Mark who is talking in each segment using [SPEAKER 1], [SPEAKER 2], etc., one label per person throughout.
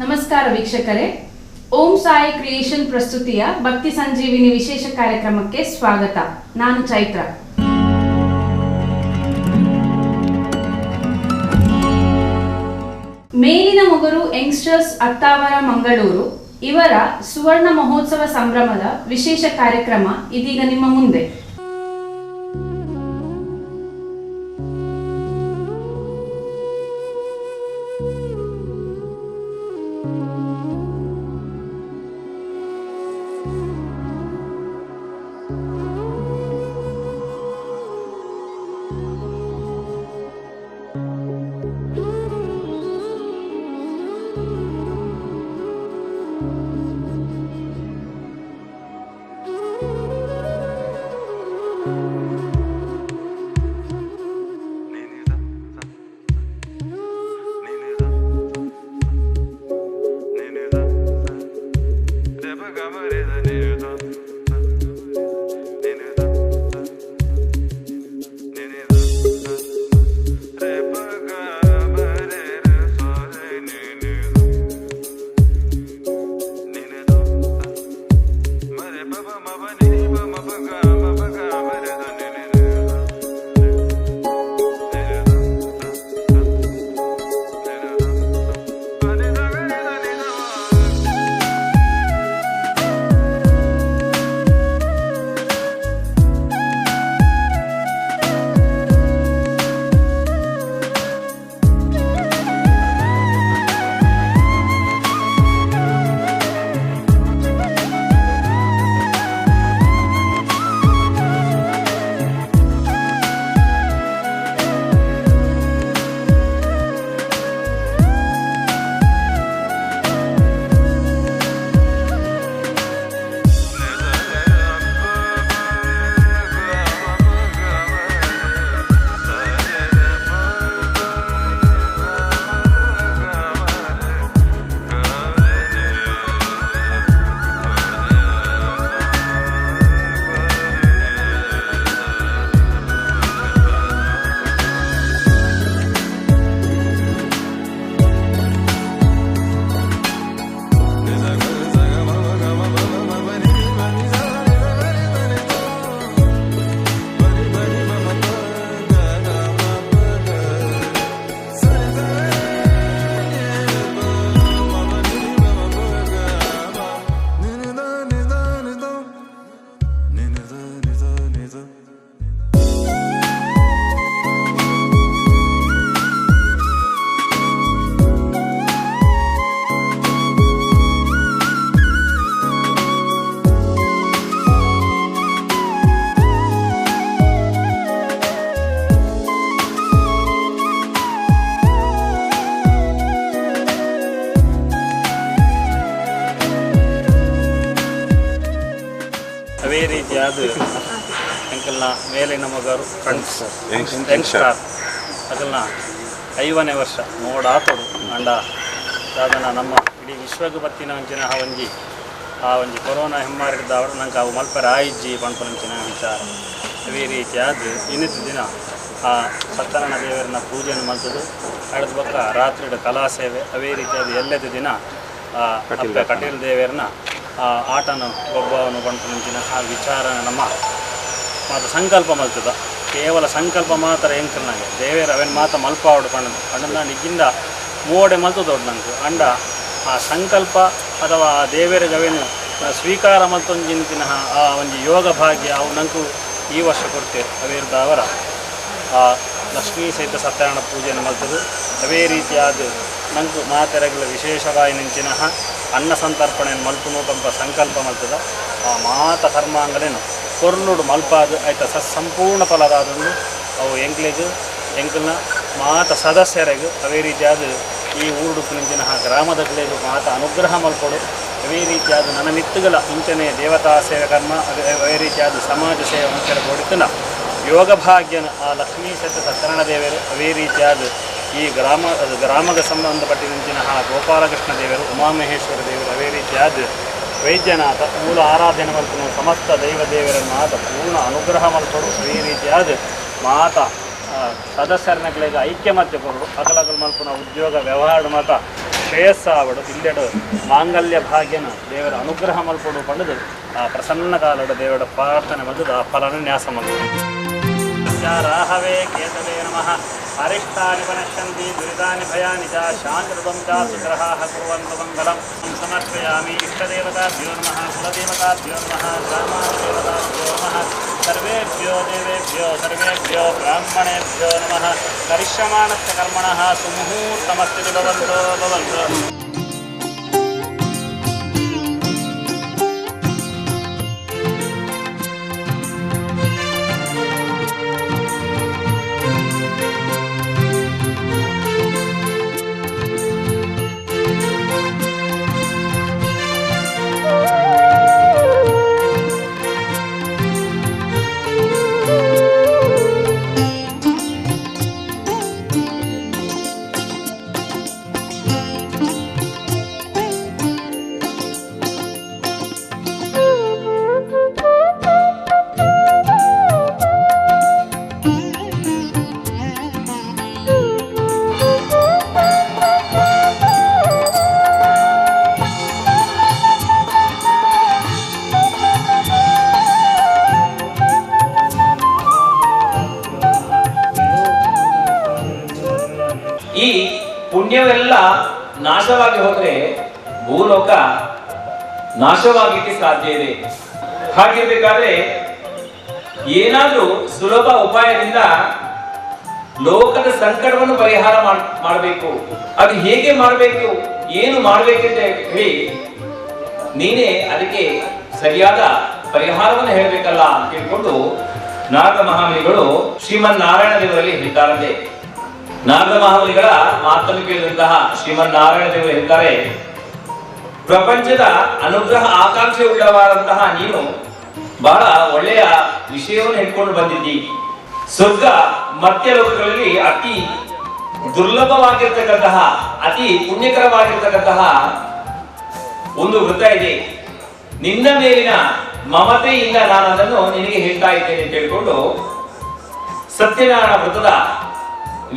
[SPEAKER 1] ನಮಸ್ಕಾರ ವೀಕ್ಷಕರೇ, ಓಂ ಸಾಯಿ ಕ್ರಿಯೇಷನ್ ಪ್ರಸ್ತುತಿಯ ಭಕ್ತಿ ಸಂಜೀವಿನಿ ವಿಶೇಷ ಕಾರ್ಯಕ್ರಮಕ್ಕೆ ಸ್ವಾಗತ. ನಾನು ಚೈತ್ರ. ಮೇಲಿನ ಮೊಗರು ಯಂಗ್ಸ್ಟರ್ಸ್ ಅತ್ತಾವರ ಮಂಗಳೂರು ಇವರ ಸುವರ್ಣ ಮಹೋತ್ಸವ ಸಂಭ್ರಮದ ವಿಶೇಷ ಕಾರ್ಯಕ್ರಮ ಇದೀಗ ನಿಮ್ಮ ಮುಂದೆ.
[SPEAKER 2] ಅವೇ ರೀತಿಯಾದ ಅಂಕಲ್ನ ಮೇಲಿನ ಮಗರು ಯಂಗ್ಸ್ಟಾರ್ ಅದನ್ನ 5ನೇ ವರ್ಷ ಮೋಡಾತೋಡು ಅಂಡ ಸಾಧನ ನಮ್ಮ ಇಡೀ ವಿಶ್ವಕ್ಕೆ ಬತ್ತಿನ ಅಂಚಿನ ಆ ಒಂಜಿ ಆ ಒಂಜಿ ಕೊರೋನಾ ಹೆಮ್ಮಾರಿದ್ದಾವರು ನಂಗೆ ಅವು ಮಲ್ಪರ ಆಯಿಜ್ಜಿ ಪಣ್ಪನಂಚಿನ ವಿಚಾರ. ಅವೇ ರೀತಿಯಾದ ಇನ್ನಿತ ದಿನ ಆ ಸತ್ಯನಾರಾಯಣ ದೇವರನ್ನ ಪೂಜೆಯನ್ನು ಮಲ್ತದು ಅಡದ ಬೊಕ್ಕ ರಾತ್ರಿ ಕಲಾ ಸೇವೆ. ಅವೇ ರೀತಿಯಾದ ಎಲ್ಲದ ದಿನ ಆ ಕಟೀಲ್ ದೇವರನ್ನ ಆ ಆಟನ ಗೊಬ್ಬವನ್ನು ಪಣ್ಪನಂಚಿನ ಆ ವಿಚಾರನ ನಮ್ಮ ಮಾತ್ರ ಸಂಕಲ್ಪ ಮಲ್ತದ. ಕೇವಲ ಸಂಕಲ್ಪ ಮಾತ್ರ ಎಂಕಲ್ನಾಗೆ ದೇವೇರ ಅವೇನು ಮಾತ್ರ ಮಲ್ಪಾವಡು ಪಣ್ಣದು ಪಣ್ಣದ ನಿಗ್ಗಿಂದ ಮೋಡೆ ಮಲ್ತದೊಡ್ಡು ನಂಗೆ ಅಂಡ ಆ ಸಂಕಲ್ಪ ಅಥವಾ ಆ ದೇವೇರಿಗೆ ಅವೇನು ಸ್ವೀಕಾರ ಮಲ್ತೊಂಜಿನ ಆ ಒಂಜಿ ಯೋಗ ಭಾಗ್ಯ ಅವು ನಂಕು ಈ ವರ್ಷ ಕೊಡ್ತೇವೆ. ಅವೇರ್ದಾವರ ಆ ಲಕ್ಷ್ಮೀ ಸಹಿತ ಸತ್ಯನಾರಾಯಣ ಪೂಜೆಯನ್ನು ಮಲ್ತದು. ಅವೇ ರೀತಿಯಾದ ನಂಕು ಮಾತೆರಗಲ ವಿಶೇಷವಾಗಿ ನಂಚಿನ ಅನ್ನ ಸಂತರ್ಪಣೆಯನ್ನು ಮಲ್ಪುನು ಪಂಪ ಸಂಕಲ್ಪ ಮಲ್ತದ. ಆ ಮಾತ ಕರ್ಮಾಂಗಲೇನು ಕೊರ್ಲುಡು ಮಲ್ಪಾದು ಆಯ್ತ ಸಂಪೂರ್ಣ ಫಲದಾದೊಂದು ಅವು ಎಂಕ್ಲೆಗ್ ಎಂಕಲ್ನ ಮಾತ ಸದಸ್ಯರೆಗ್ ಅವೇ ರೀತಿಯಾದ ಈ ಊರುಡುಪ್ಪು ನಿಂಚಿನ ಗ್ರಾಮದ ಮಾತ ಅನುಗ್ರಹ ಮಲ್ಪೊಡು. ಅವೇ ರೀತಿಯಾದ ನನ್ನ ಮಿತ್ತುಗಳ ಇಂಚನೆ ದೇವತಾ ಸೇವೆ ಕರ್ಮ ಅವೇ ರೀತಿಯಾದ ಸಮಾಜ ಸೇವೆ ಮುಂಚೆ ಕೊಡುತ್ತಿನ ಯೋಗ ಭಾಗ್ಯನ ಆ ಲಕ್ಷ್ಮೀ ಸತ್ಯ ಸತ್ಯನಾರಾಯಣ ದೇವರು ಅವೇ ರೀತಿಯಾದ ಈ ಗ್ರಾಮದ ಸಂಬಂಧಪಟ್ಟಿನ ಗೋಪಾಲಕೃಷ್ಣ ದೇವರು ಉಮಾಮಹೇಶ್ವರ ದೇವರು ಅವೇ ರೀತಿಯಾದ ವೈದ್ಯನಾಥ ಮೂಲ ಆರಾಧನೆ ಮಲ್ಪುನ ಸಮಸ್ತ ದೈವ ದೇವರ ಮಾತ ಪೂರ್ಣ ಅನುಗ್ರಹ ಮಲ್ಪಡು. ಈ ರೀತಿಯಾದ ಮಾತ ಸದಸ್ಯರನಗಳಿಗೆ ಐಕ್ಯಮತ್ಯ ಕೊರಡು ಅಗಲಗಲ್ ಮಲ್ಪುನ ಉದ್ಯೋಗ ವ್ಯವಹಾರ ಮಾತ ಶ್ರೇಯಸ್ಸಾವಡು ಇಲ್ಲೆಡು ಮಾಂಗಲ್ಯ ಭಾಗ್ಯನ ದೇವರ ಅನುಗ್ರಹ ಮಲ್ಪಡು ಪಂಡದು ಆ ಪ್ರಸನ್ನ ಕಾಲಡು ದೇವರ ಪ್ರಾರ್ಥನೆ ಬಂದದ್ದು ಆ ಫಲನ ನ್ಯಾಸ ಮಲ್ಪಡು. ರಾಹವೇ ಕೇತವೇ ನಮಃ. ಅರಿಷ್ಟಾನಿ ಪನಶ್ಯಂತಿ ದುರಿತಾನಿ ಭಯಾನಿ ಚ ಶಾಂತಿರುಪಂ ಚ ಸುಗ್ರಹಾಃ ಕುರ್ವಂತು ಮಂಗಲಂ. ಸಮರ್ಪಯಾಮಿ. ಇಷ್ಟದೇವತಾಭ್ಯೋ ನಮಃ, ಕುಲದೇವತಾಭ್ಯೋ ನಮಃ, ಗ್ರಾಮಾದೇವತಾಭ್ಯೋ ನಮಃ, ಸರ್ವೇಭ್ಯೋ ದೇವೇಭ್ಯೋ ಸರ್ವೇಭ್ಯೋ ಬ್ರಾಹ್ಮಣೇಭ್ಯೋ ನಮಃ. ಕರಿಷ್ಯಮಾಣಸ್ಯ ಕರ್ಮಣಃ ಸುಮುಹೂರ್ತಮಸ್ತಿ ಭವಂತೋ ಭವಂತು.
[SPEAKER 3] ಈ ಪುಣ್ಯವೆಲ್ಲ ನಾಶವಾಗಿ ಹೋದರೆ ಭೂಲೋಕ ನಾಶವಾಗಲಿಕ್ಕೆ ಸಾಧ್ಯ ಇದೆ. ಹಾಗಿರ್ಬೇಕಾದ್ರೆ ಏನಾದ್ರೂ ಸುಲಭ ಉಪಾಯದಿಂದ ಲೋಕದ ಸಂಕಟವನ್ನು ಪರಿಹಾರ ಮಾಡಬೇಕು. ಅದು ಹೇಗೆ ಮಾಡಬೇಕು, ಏನು ಮಾಡಬೇಕಂತ ಹೇಳಿ ನೀನೇ ಅದಕ್ಕೆ ಸರಿಯಾದ ಪರಿಹಾರವನ್ನು ಹೇಳಬೇಕಲ್ಲ ಅಂತ ತಿಳ್ಕೊಂಡು ನಾರದ ಮಹಾಮುನಿಗಳು ಶ್ರೀಮನ್ ನಾರಾಯಣ ದೇವರಲ್ಲಿ ಹೇಳ್ತಾರಂತೆ. ನಾರದ ಮಹಾಮುನಿಗಳ ಮಾತನ್ನು ಕೇಳಿದಂತಹ ಶ್ರೀಮನ್ ನಾರಾಯಣ ದೇವರು ಹೇಳ್ತಾರೆ, ಪ್ರಪಂಚದ ಅನುಗ್ರಹ ಆಕಾಂಕ್ಷೆ ಉಳ್ಳವಾದಂತಹ ನೀನು ಬಹಳ ಒಳ್ಳೆಯ ವಿಷಯವನ್ನು ಹಿಡ್ಕೊಂಡು ಬಂದಿದ್ದಿ. ಸ್ವರ್ಗ ಮರ್ತ್ಯ ಲೋಕಗಳಲ್ಲಿ ಅತಿ ದುರ್ಲಭವಾಗಿರ್ತಕ್ಕಂತಹ ಅತಿ ಪುಣ್ಯಕರವಾಗಿರ್ತಕ್ಕಂತಹ ಒಂದು ವ್ರತ ಇದೆ. ನಿನ್ನ ಮೇಲಿನ ಮಮತೆಯಿಂದ ನಾನು ಅದನ್ನು ನಿನಗೆ ಹೇಳ್ತಾ ಇದ್ದೇನೆ ಅಂತ ಹೇಳ್ಕೊಂಡು ಸತ್ಯನಾರಾಯಣ ವ್ರತದ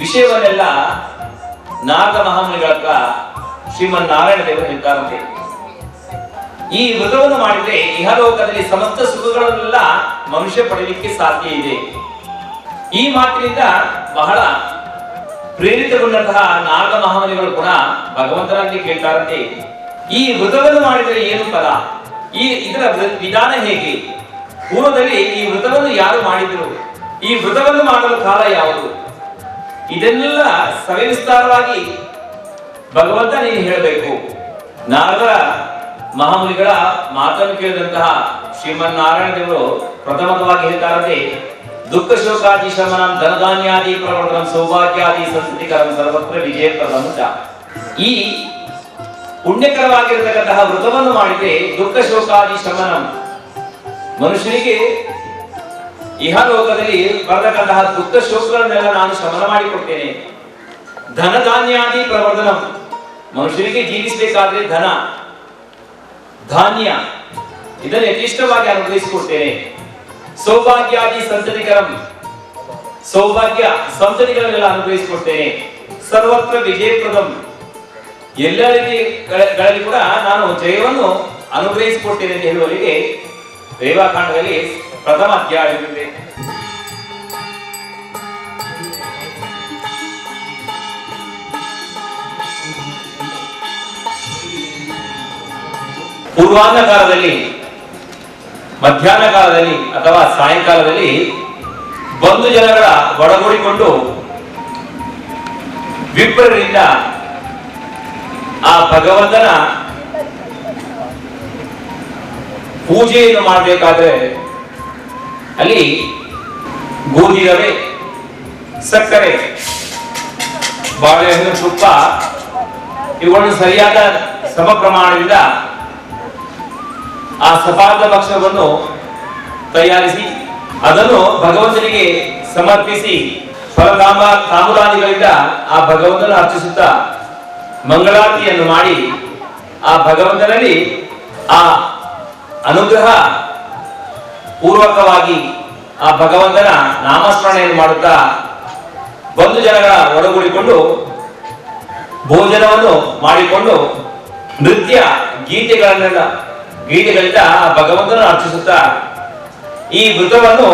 [SPEAKER 3] ವಿಷಯವನ್ನೆಲ್ಲ ನಾರದ ಮಹಾಮುನಿಗಳ ಹತ್ರ ಶ್ರೀಮನ್ ನಾರಾಯಣ ದೇವರು ಹೇಳ್ತಾರಂತೆ. ಈ ವ್ರತವನ್ನು ಮಾಡಿದ್ರೆ ಇಹಲೋಕದಲ್ಲಿ ಸಮಸ್ತ ಸುಖಗಳನ್ನೆಲ್ಲ ಮನುಷ್ಯ ಪಡೆಯಲಿಕ್ಕೆ ಸಾಧ್ಯ ಇದೆ. ಈ ಮಾತಿನಿಂದ ಬಹಳ ಪ್ರೇರಿತಗೊಂಡಂತಹ ನಾರದ ಮಹಾಮುನಿಗಳು ಕೂಡ ಭಗವಂತನಲ್ಲಿ ಕೇಳ್ತಾರಂತೆ, ಈ ವ್ರತವನ್ನು ಮಾಡಿದರೆ ಏನು ಫಲ, ಈ ಇದರ ವಿಧಾನ ಹೇಗೆ, ಪೂರ್ವದಲ್ಲಿ ಈ ವ್ರತವನ್ನು ಯಾರು ಮಾಡಿದರು, ಈ ವ್ರತವನ್ನು ಮಾಡಲು ಕಾಲ ಯಾವುದು, ಇದನ್ನೆಲ್ಲ ಸವಿಸ್ತಾರವಾಗಿ ಭಗವಂತ ನೀನು ಹೇಳಬೇಕು. ನಾರದ ಮಹಾಮುನಿಗಳ ಮಾತನ್ನು ಕೇಳಿದಂತಹ ಶ್ರೀಮನ್ನಾರಾಯಣ ದೇವರು ಪ್ರಥಮವಾಗಿ ಹೇಳ್ತಾರಂತೆ, ದುಃಖ ಶೋಕಾದಿ ಶಮನಂ ಧನಧಾನ್ಯಾದಿ ಪ್ರವರ್ತನಂ ಸೌಭಾಗ್ಯಾದಿ ಸಂಸ್ಕೃತಿಕರಂ ಸರ್ವತ್ರ ವಿಜಯಪ್ರದಂ ಚ. ಈ ಪುಣ್ಯಕರವಾಗಿರತಕ್ಕಂತಹ ವ್ರತವನ್ನು ಮಾಡಿದರೆ ದುಃಖ ಶೋಕಾದಿ ಶಮನಂ, ಮನುಷ್ಯನಿಗೆ ಇಹಲೋಕದಲ್ಲಿ ಬರತಕ್ಕಂತಹ ದುಃಖ ಶೋಕಗಳನ್ನೆಲ್ಲ ನಾನು ಶಮನ ಮಾಡಿಕೊಡ್ತೇನೆ. ಧನಧಾನ್ಯಾದಿ ಪ್ರವರ್ಧನಂ, ಮನುಷ್ಯನಿಗೆ ಜೀವಿಸಬೇಕಾದ್ರೆ ಧನ ಧಾನ್ಯ ಇದನ್ನು ಯಥೇಷ್ಟವಾಗಿ ಅನುಗ್ರಹಿಸಿಕೊಡ್ತೇನೆ. ಸೌಭಾಗ್ಯಾದಿ ಸಂತತಿಕರಂ, ಸೌಭಾಗ್ಯ ಸಂತತಿಗಳನ್ನೆಲ್ಲ ಅನುಗ್ರಹಿಸಿಕೊಡ್ತೇನೆ. ಸರ್ವತ್ರ ವಿಜಯಪ್ರದಂ, ಎಲ್ಲ ರೀತಿಗಳಲ್ಲಿ ಕೂಡ ನಾನು ಜಯವನ್ನು ಅನುಗ್ರಹಿಸಿಕೊಡ್ತೇನೆ ಅಂತ ಹೇಳುವವರಿಗೆ ರೇವಾಕಾಂಡದಲ್ಲಿ ಪ್ರಥಮ ಅಧ್ಯಾಯವಿದೆ. ಪೂರ್ವಾಹ್ನ ಕಾಲದಲ್ಲಿ, ಮಧ್ಯಾಹ್ನ ಕಾಲದಲ್ಲಿ ಅಥವಾ ಸಾಯಂಕಾಲದಲ್ಲಿ ಬಂಧು ಜನಗಳ ಒಡಗೂಡಿಕೊಂಡು ವಿಪ್ರರಿಂದ ಆ ಭಗವಂತನ ಪೂಜೆಯನ್ನು ಮಾಡಬೇಕಾದ್ರೆ ಅಲ್ಲಿ ಗೋಧಿ ರವೆ, ಸಕ್ಕರೆ, ಬಾಳೆಹಣ್ಣು, ತುಪ್ಪ ಇವುಗಳನ್ನು ಸರಿಯಾದ ಸಮ ಪ್ರಮಾಣದಿಂದ ಆ ಸಪಾದ ಭಕ್ಷವನ್ನು ತಯಾರಿಸಿ ಅದನ್ನು ಭಗವಂತನಿಗೆ ಸಮರ್ಪಿಸಿ ಫಲತಾಂಬ ತಾಂಬೂಲಾದಿಗಳಿಂದ ಆ ಭಗವಂತನ ಅರ್ಚಿಸುತ್ತಾ ಮಂಗಳಾರತಿಯನ್ನು ಮಾಡಿ ಆ ಭಗವಂತನಲ್ಲಿ ಆ ಅನುಗ್ರಹ ಪೂರ್ವಕವಾಗಿ ಆ ಭಗವಂತನ ನಾಮಸ್ಮರಣೆಯನ್ನು ಮಾಡುತ್ತಾ ಬಂಧು ಜನಗಳ ಒಡಗೂಡಿಕೊಂಡು ಭೋಜನವನ್ನು ಮಾಡಿಕೊಂಡು ನೃತ್ಯ ಗೀತೆಗಳನ್ನೆಲ್ಲ ಗೀತೆಗಳಿಂದ ಆ ಭಗವಂತನನ್ನು ಅರ್ಚಿಸುತ್ತಾ ಈ ವ್ರತವನ್ನು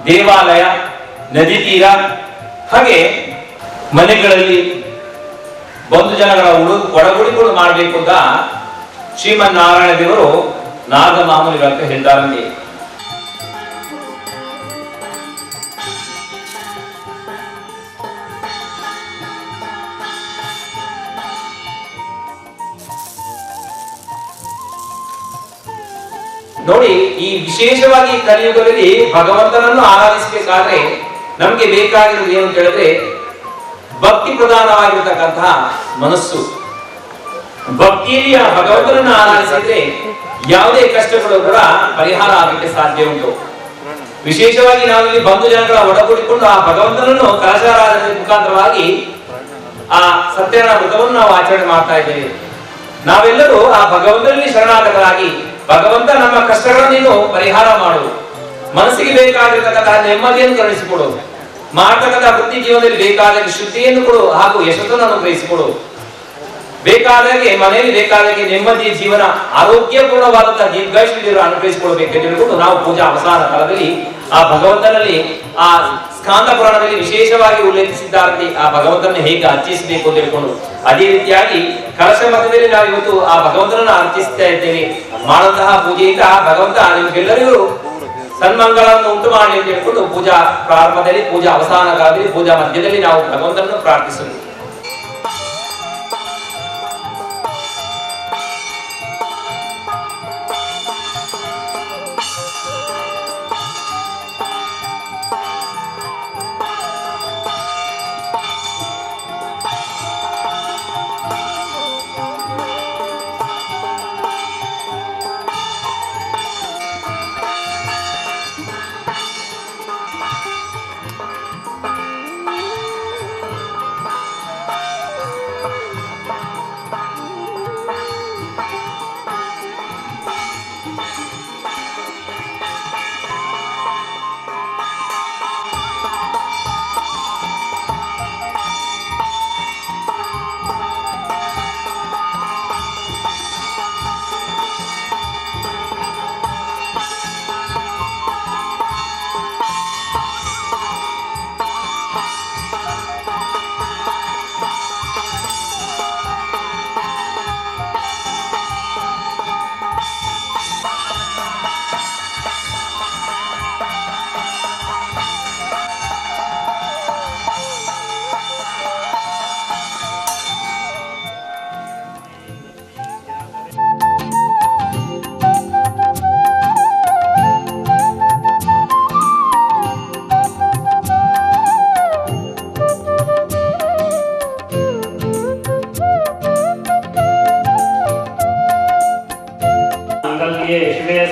[SPEAKER 3] ದೇವಾಲಯ, ನದಿ ತೀರ ಹಾಗೆ ಮನೆಗಳಲ್ಲಿ ಬಂಧು ಜನಗಳ ಒಡಗೂಡಿಕೊಂಡು ಮಾಡಬೇಕು ಅಂತ ಶ್ರೀಮನ್ನಾರಾಯಣ ದೇವರು ನಾರದ ಮಾಮೂಲಿಗಳಂತ ಹೇಳಿದ್ದಾರೆ. ನೋಡಿ, ಈ ವಿಶೇಷವಾಗಿ ಕಲಿಯುಗದಲ್ಲಿ ಭಗವಂತನನ್ನು ಆರಾಧಿಸಬೇಕಾದ್ರೆ ನಮ್ಗೆ ಬೇಕಾಗಿರೋದು ಏನು ಅಂತ ಹೇಳಿದ್ರೆ ಭಕ್ತಿ ಪ್ರಧಾನವಾಗಿರ್ತಕ್ಕಂತಹ ಮನಸ್ಸು. ಭಕ್ತಿಯಲ್ಲಿ ಆ ಭಗವಂತನನ್ನು ಆರಾಧಿಸಿದ್ರೆ ಯಾವುದೇ ಕಷ್ಟಗಳು ಕೂಡ ಪರಿಹಾರ ಆಗಲಿಕ್ಕೆ ಸಾಧ್ಯ ಉಂಟು. ವಿಶೇಷವಾಗಿ ನಾವಿಲ್ಲಿ ಬಂಧು ಜನಗಳ ಒಡಗೂಡಿಕೊಂಡು ಆ ಭಗವಂತನನ್ನು ಕಲಶಾರಾಧನೆ ಮುಖಾಂತರವಾಗಿ ಆ ಸತ್ಯನಾರಾಯಣ ವ್ರತವನ್ನು ನಾವು ಆಚರಣೆ ಮಾಡ್ತಾ ಇದ್ದೇವೆ. ನಾವೆಲ್ಲರೂ ಆ ಭಗವಂತನಲ್ಲಿ ಶರಣಾಗತರಾಗಿ ಭಗವಂತ ನಮ್ಮ ಕಷ್ಟಗಳನ್ನು ನೀನು ಪರಿಹಾರ ಮಾಡು, ಮನಸ್ಸಿಗೆ ಬೇಕಾಗಿರ್ತಕ್ಕಂತಹ ನೆಮ್ಮದಿಯನ್ನು ಕರುಣಿಸಿಕೊಡು, ಮಾಡ್ತಕ್ಕಂತಹ ವೃತ್ತಿ ಜೀವನದಲ್ಲಿ ಬೇಕಾದ ಶುದ್ಧಿಯನ್ನು ಕೊಡು ಹಾಗೂ ಯಶಸ್ಸನ್ನು ಅನುಗ್ರಹಿಸಿಕೊಡು, ಬೇಕಾದಾಗೆ ಮನೆಯಲ್ಲಿ ಬೇಕಾದಾಗೆ ನೆಮ್ಮದಿಯ ಜೀವನ ಆರೋಗ್ಯಪೂರ್ಣವಾದಂತಹ ದೀರ್ಘಾಯುಷ್ಯ ಅನುಗ್ರಹಿಸಿಕೊಳ್ಬೇಕೆಂದು ಹೇಳಿಕೊಂಡು ನಾವು ಪೂಜಾ ಅವಸಾನ ಕಾಲದಲ್ಲಿ ಆ ಭಗವಂತನಲ್ಲಿ ಆ ಸ್ಕಾಂದ ಪುರಾಣದಲ್ಲಿ ವಿಶೇಷವಾಗಿ ಉಲ್ಲೇಖಿಸಿದ್ದಾರಂತೆ ಆ ಭಗವಂತನನ್ನು ಹೇಗೆ ಅರ್ಚಿಸಬೇಕು ಅಂತ ಹೇಳಿಕೊಂಡು ಅದೇ ರೀತಿಯಾಗಿ ಕಲಶ ಮಧ್ಯದಲ್ಲಿ ನಾವು ಇವತ್ತು ಆ ಭಗವಂತನನ್ನು ಅರ್ಚಿಸ್ತಾ ಇದ್ದೇವೆ. ಮಾಡುವಂತಹ ಪೂಜೆಯಿಂದ ಆ ಭಗವಂತ ನಿಮಗೆಲ್ಲರಿಗೂ ಸನ್ಮಂಗಳವನ್ನು ಉಂಟು ಮಾಡಿ ಅಂತ ಹೇಳಿಕೊಂಡು ಪೂಜಾ ಪ್ರಾರಂಭದಲ್ಲಿ, ಪೂಜಾ ಅವಸಾನ ಕಾಲದಲ್ಲಿ, ಪೂಜಾ ಮಧ್ಯದಲ್ಲಿ ನಾವು ಭಗವಂತನನ್ನು ಪ್ರಾರ್ಥಿಸುವುದು.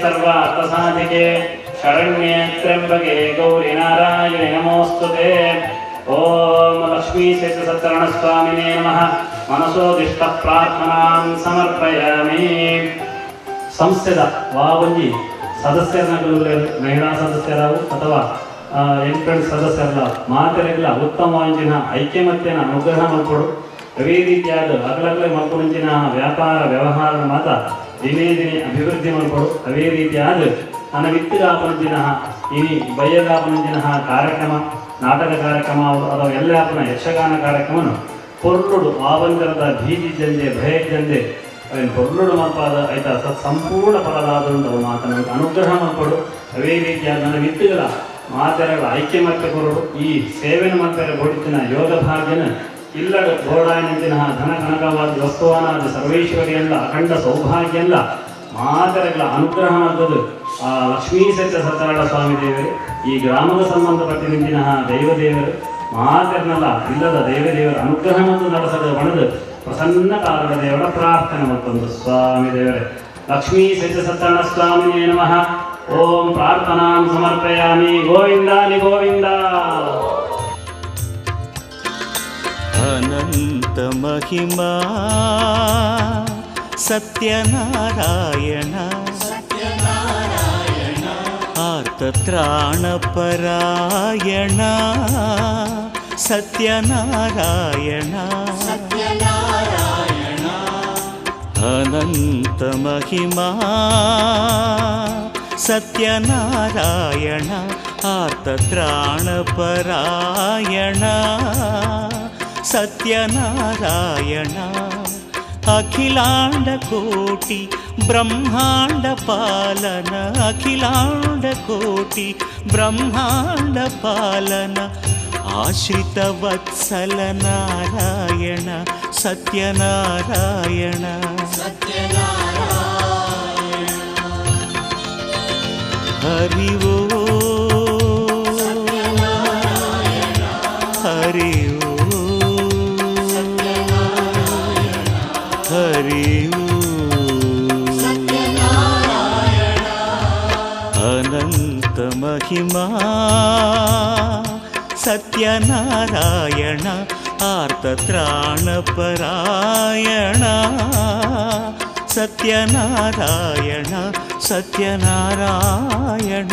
[SPEAKER 2] सर्वार्थसाधिके शरण्ये त्र्यम्बके गौरि नारायणि नमोऽस्तुते। ॐ लक्ष्मीशेषसत्तरणस्वामिने नमः। मनसोदिष्टप्रार्थनां समर्पयामि। ಸಂಸ್ಥೆದ ವಾವಂಜಿ ಸದಸ್ಯರನ್ನ ಮಹಿಳಾ ಸದಸ್ಯರಾವು ಅಥವಾ ಎಂಪ್ರೆಂಟ್ ಸದಸ್ಯರಲ್ಲ ಮಾತೆರೆಲ್ಲ ಉತ್ತಮವಾಂಜಿನ ಐಕ್ಯಮತ್ಯನ ಅನುಗ್ರಹ ಮಲ್ಪಡು. ಅದೇ ರೀತಿಯಾದ ಅಗಲಗಲೆ ಮಲ್ಪುನಂಚಿನ ವ್ಯಾಪಾರ ವ್ಯವಹಾರ ಮಾತ ದಿನೇ ದಿನೇ ಅಭಿವೃದ್ಧಿ ಮಲ್ಪಡು. ಅದೇ ರೀತಿಯಾದ ಅನವಿತ್ತಿಗಾಪನಂಚಿನ ಇನಿ ಬಯ್ಯಗಾಪನಂಚಿನ ಕಾರ್ಯಕ್ರಮ, ನಾಟಕ ಕಾರ್ಯಕ್ರಮ ಅಥವಾ ಎಲ್ಲಾಪನ ಯಕ್ಷಗಾನ ಕಾರ್ಯಕ್ರಮನು ಪೊರ್ಲುಡು ಆವಂತರದ ಭೀತಿ ಜಂದೆ ಭಯ ಜಂದೆ ಅವನ್ ಪೊರ್ಲುಡು ಮಲ್ಪಾದ ಆಯ್ತಾ ಸಂಪೂರ್ಣ ಫಲದಾದಂಥ ಮಾತನ ಅನುಗ್ರಹ ಮಲ್ಪಡು. ಅದೇ ರೀತಿಯಾದ ನನ್ನ ವಿತ್ತುಗಳ ಮಾತೆರಗಳ ಐಕ್ಯಮತ್ಯ ಕೊರಡು. ಈ ಸೇವೆನ ಮಲ್ಪೆರ ಬೋಡಿತಿನ ಯೋಗ ಭಾಗ್ಯನ ಇಲ್ಲಡ ಬೋಡಾಯನಂತಿನ ಧನ ಕನಕವಾದ ವಸ್ತುವಾನಾದ ಸರ್ವೈಶ್ವರ್ಯಲ್ಲ ಅಖಂಡ ಸೌಭಾಗ್ಯಲ್ಲ ಮಾತೆರಗಳ ಅನುಗ್ರಹ ಮಾಡ್ತದ್ದು ಆ ಲಕ್ಷ್ಮೀ ಸತ್ಯ ಸತ್ಯನಾರಾಯಣ ಸ್ವಾಮಿ ದೇವರು, ಈ ಗ್ರಾಮದ ಸಂಬಂಧಪಟ್ಟಿನಿಂತಿನ ದೈವದೇವರು ಮಾತೆರ್ನಲ್ಲ ಇಲ್ಲದ ದೈವದೇವರ ಅನುಗ್ರಹ ಮತ್ತು ನಡೆಸದ ಬಣದು ಪ್ರಸನ್ನ ಕಾರಣ ದೇವರ ಪ್ರಾರ್ಥನೆ ಮತ್ತೊಂದು ಸ್ವಾಮಿ ದೇವರೇ. ಲಕ್ಷ್ಮೀ ಸತ್ಯ ಸತ್ಯನಾರಾಯಣ ಸ್ವಾಮಿಯೇ ನಮಃ. ಓಂ ಪ್ರಾರ್ಥನಾಂ ಸಮರ್ಪಯಾಮಿ. ಗೋವಿಂದಾನಿ ಗೋವಿಂದ.
[SPEAKER 4] ಅನಂತ ಮಹಿಮಾ ಸತ್ಯನಾರಾಯಣ ಆರ್ತತ್ರಾಣಪರಾಯಣ ಸತ್ಯನಾರಾಯಣ. ಅನಂತ ಮಹಿಮಾ ಸತ್ಯನಾರಾಯಣ ಆರ್ತತ್ರಾಣಪರಾಯಣ ಸತ್ಯನಾರಾಯಣ ಅಖಿಲಾಂಡ ಕೋಟಿ ಬ್ರಹ್ಮಾಂಡ ಪಾಲನ ಅಖಿಲಾಂಡ ಕೋಟಿ ಬ್ರಹ್ಮಾಂಡ ಪಾಲನ ಆಶ್ರಿತ ವತ್ಸಲ ನಾರಾಯಣ ಸತ್ಯನಾರಾಯಣ ಹರಿ ಓಂ ಹರಿ ಓಂ ಹರಿ ಓಂ ಅನಂತ ಮಹಿಮಾ ಸತ್ಯನಾರಾಯಣ ಆರ್ತತ್ರಾಣಪರಾಯಣ ಸತ್ಯನಾರಾಯಣ ಸತ್ಯನಾರಾಯಣ.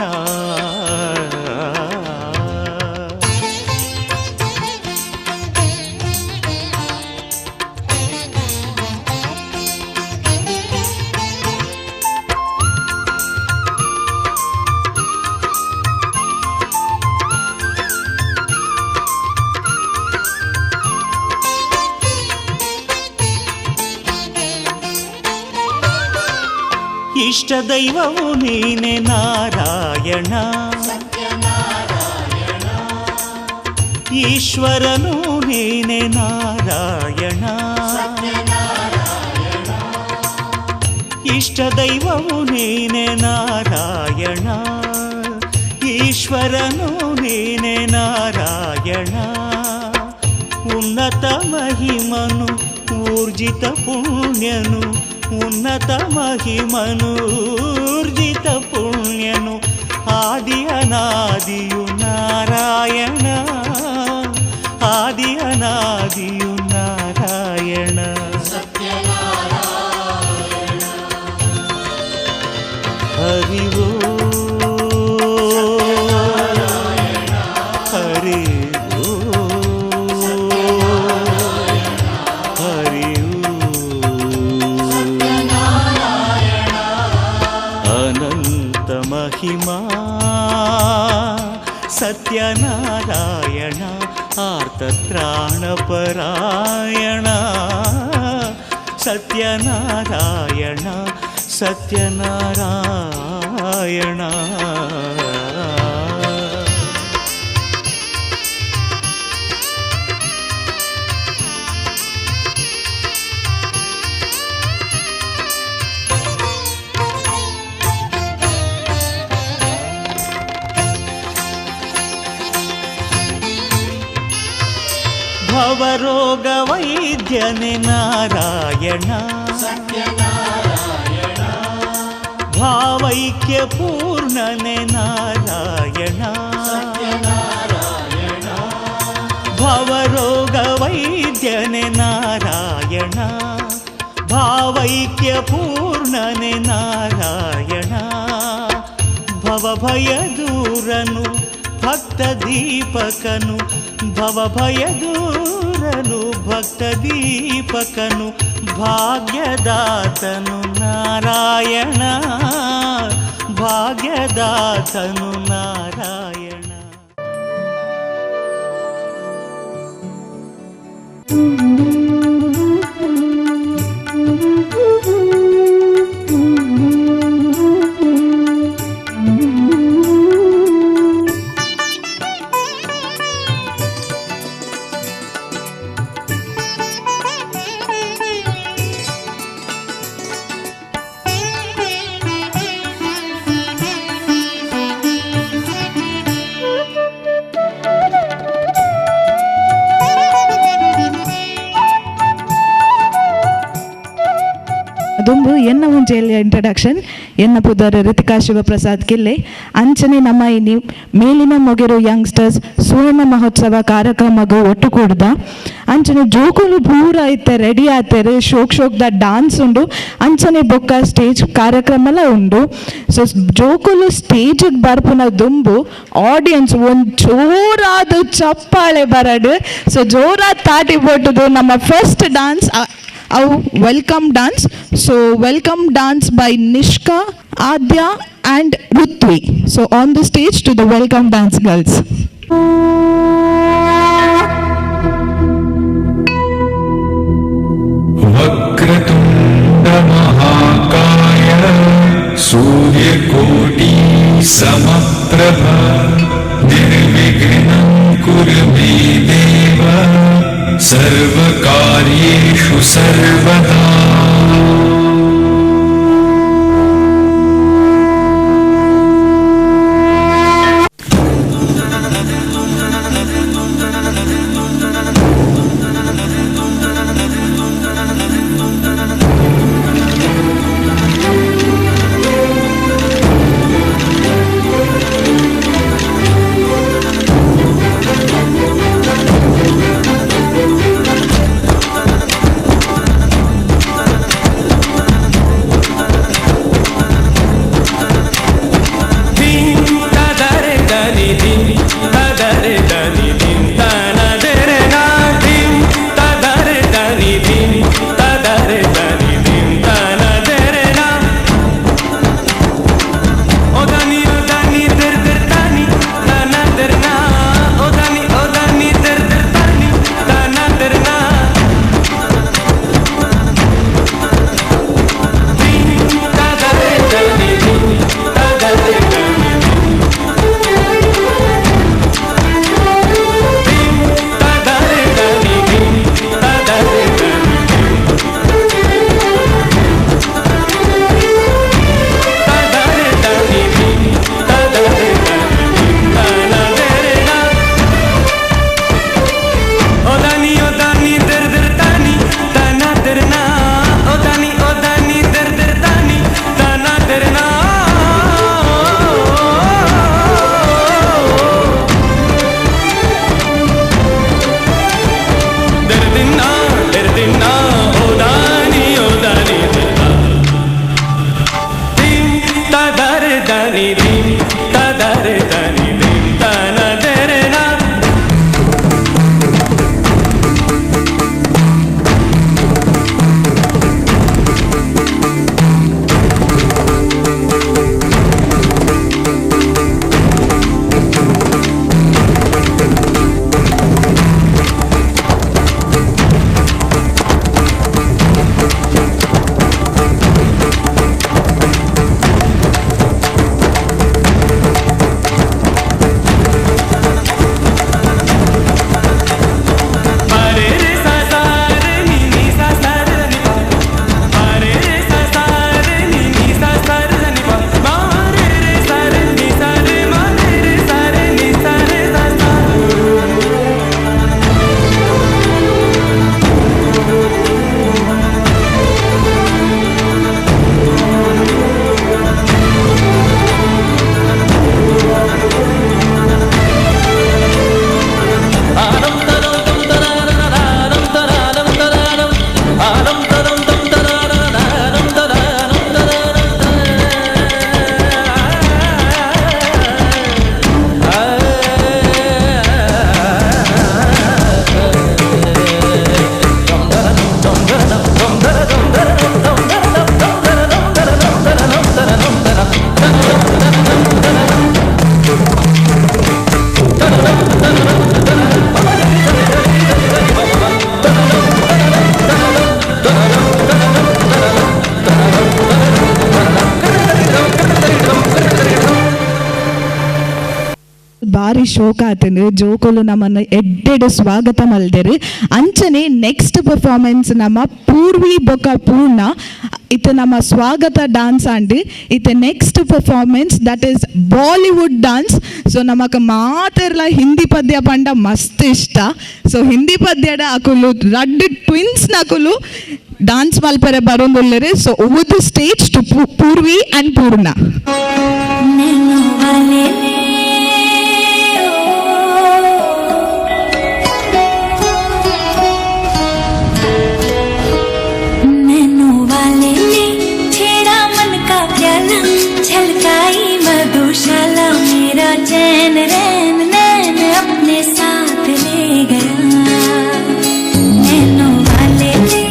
[SPEAKER 4] ಇಷ್ಟ ದೈವವು ನೀನೆ ನಾರಾಯಣ ಈಶ್ವರನು ನೀನೆ ನಾರಾಯಣ ಇಷ್ಟ ದೈವವು ನೀನೆ ನಾರಾಯಣ ಈಶ್ವರನು ನೀನೆ ನಾರಾಯಣ ಉನ್ನತ ಮಹಿಮನು ಊರ್ಜಿತ ಪುಣ್ಯನು ಉನ್ನತ ಮಹಿಮನು ಊರ್ಜಿತ ಪುಣ್ಯನು ಆದಿ ಅನಾದಿಯು ನಾರಾಯಣ ಆದಿ ಅನಾದಿಯು ನಾರಾಯಣ ಹರಿ ಓಂ ಹರಿ ಓಂ ಹರಿ ಓಂ ಅನಂತ ಮಹಿಮಾ ಸತ್ಯನಾರಾಯಣ ಆರ್ತತ್ರಾಣಪರಾಯಣ ಸತ್ಯನಾರಾಯಣ ಸತ್ಯನಾರಾಯಣ. ಭವರೋಗ ವೈದ್ಯನೆ ನಾರಾಯಣ ಭಾವೈಕ್ಯ ಪೂರ್ಣನೆ ನಾರಾಯಣ ಭವರೋಗ ವೈದ್ಯನೆ ನಾರಾಯಣ ಭಾವೈಕ್ಯ ಪೂರ್ಣನೆ ನಾರಾಯಣ ಭವಭಯ ದೂರನು ಭಕ್ತ ದೀಪಕನು ಭವಭಯ ದೂರನು ಭಕ್ತ ದೀಪಕನು ಭಾಗ್ಯದಾತನು ನಾರಾಯಣ ಭಾಗ್ಯದಾತನು ನಾರಾಯಣ.
[SPEAKER 5] ದುಂಬು ಎನ್ನ ಮುಂಚೆಯಲ್ಲಿ ಇಂಟ್ರಡಕ್ಷನ್ ಎನ್ನ ಪುದರ್ ರಿತಿಕಾ ಶಿವಪ್ರಸಾದ್ ಕಿಲ್ಲೆ ಅಂಚನೆ ನಮ್ಮ ಇನಿ ಮೇಲಿನ ಮೊಗೆರು ಯಂಗ್ಸ್ಟರ್ಸ್ ಸುವರ್ಣ ಮಹೋತ್ಸವ ಕಾರ್ಯಕ್ರಮಗೂ ಒಟ್ಟು ಕೂಡ್ದ ಅಂಚನೆ ಜೋಕುಲು ಪೂರ ಇತ್ತೆ ರೆಡಿ ಆತೇರು ಶೋಕ್ ಶೋಕ್ದ ಡಾನ್ಸ್ ಉಂಡು ಅಂಚನೆ ಬೊಕ್ಕ ಸ್ಟೇಜ್ ಕಾರ್ಯಕ್ರಮಲ ಉಂಡು. ಸೊ ಜೋಕುಲು ಸ್ಟೇಜಿಗೆ ಬರ್ಪುನ ದುಂಬು ಆಡಿಯನ್ಸ್ ಒಂದು ಜೋರಾದ ಚಪ್ಪಾಳೆ ಬರಡು. ಸೊ ಜೋರಾದ ತಾಟಿ ಬೋಟುದು ನಮ್ಮ ಫಸ್ಟ್ ಡಾನ್ಸ್ ಅವು welcome dance. So welcome dance by Nishka, Aadya and Ruthvi. So on the stage to the welcome dance, girls.
[SPEAKER 6] वक्रतुण्डमहाकाय सूर्यकोटि समप्रभ निर्विघ्नं कुरु मे देव सर्वकार्येषु सर्वदा।
[SPEAKER 5] ಬಾರಿ ಶೋಕ ಆತನು ಜೋಕುಲು ನಮ್ಮನ್ನು ಎಡ್ಡೆಡ್ ಸ್ವಾಗತ ಮಲ್ದೆರು. ಅಂಚನೆ ನೆಕ್ಸ್ಟ್ ಪರ್ಫಾರ್ಮೆನ್ಸ್ ನಮ್ಮ ಪೂರ್ವಿ ಬೊಕ ಪೂರ್ಣ ಇತ್ತ ನಮ್ಮ ಸ್ವಾಗತ ಡಾನ್ಸ್ ಆಂಡ್ ಇತ್ತ next performance that is Bollywood dance. So ನಮಕ್ ಮಾತೆರ್ಲ ಹಿಂದಿ ಪದ್ಯ ಪಂಡ ಮಸ್ತ್ ಇಷ್ಟ. ಸೊ ಹಿಂದಿ ಪದ್ಯಡ ಅಕುಲು ರಡ್ಡ್ ಟ್ವಿನ್ಸ್ ನಕುಲು ಡಾನ್ಸ್ ಮಲ್ಪರೆ ಬರೋಂದುಲ್ಲೆರ್. So over the stage to Purvi and Purna.
[SPEAKER 7] छलकाई मधुशाला मेरा चैन रैन नैन अपने साथ ले गया। नैनो वाले ने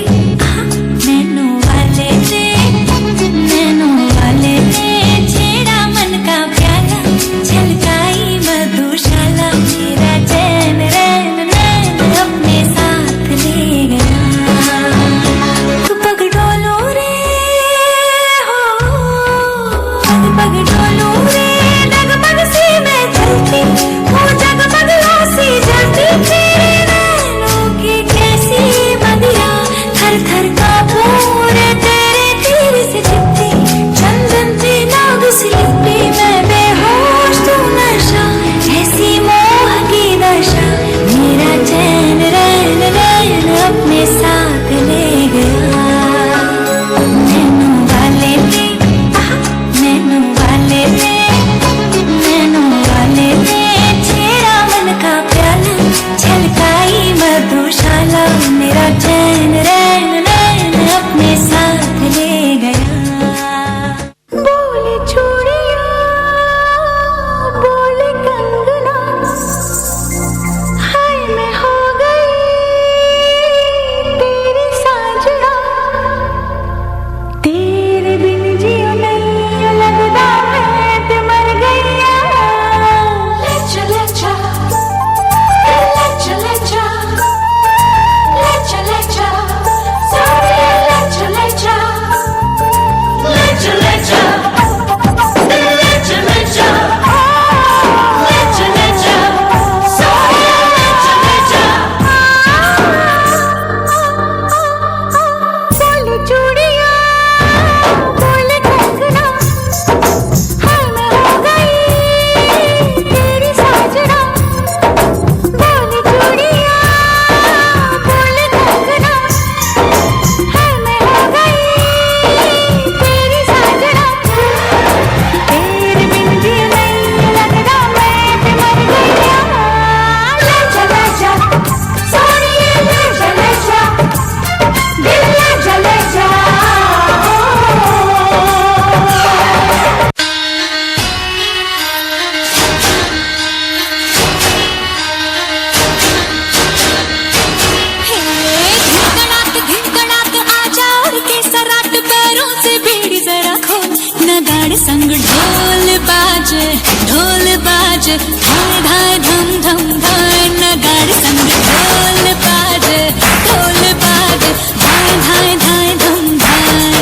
[SPEAKER 7] बाजे, धाय धाय धम धम धाय, नगाड़े संग ढोल बाजे, ढोल बाजे, धाय धाय धाय धम धाय।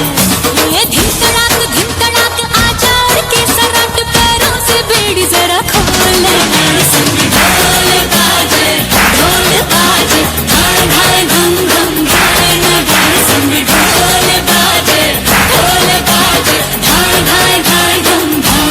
[SPEAKER 7] ये धिम तड़ाक आजा और के सराट, पैरों से बेड़ी जरा खोल, नगाड़े संग ढोल बाजे, ढोल बाजे, धाय धाय धम धम धाय, नगाड़े संग ढोल बाजे, ढोल बाजे, धाय धाय धाय धम धाय।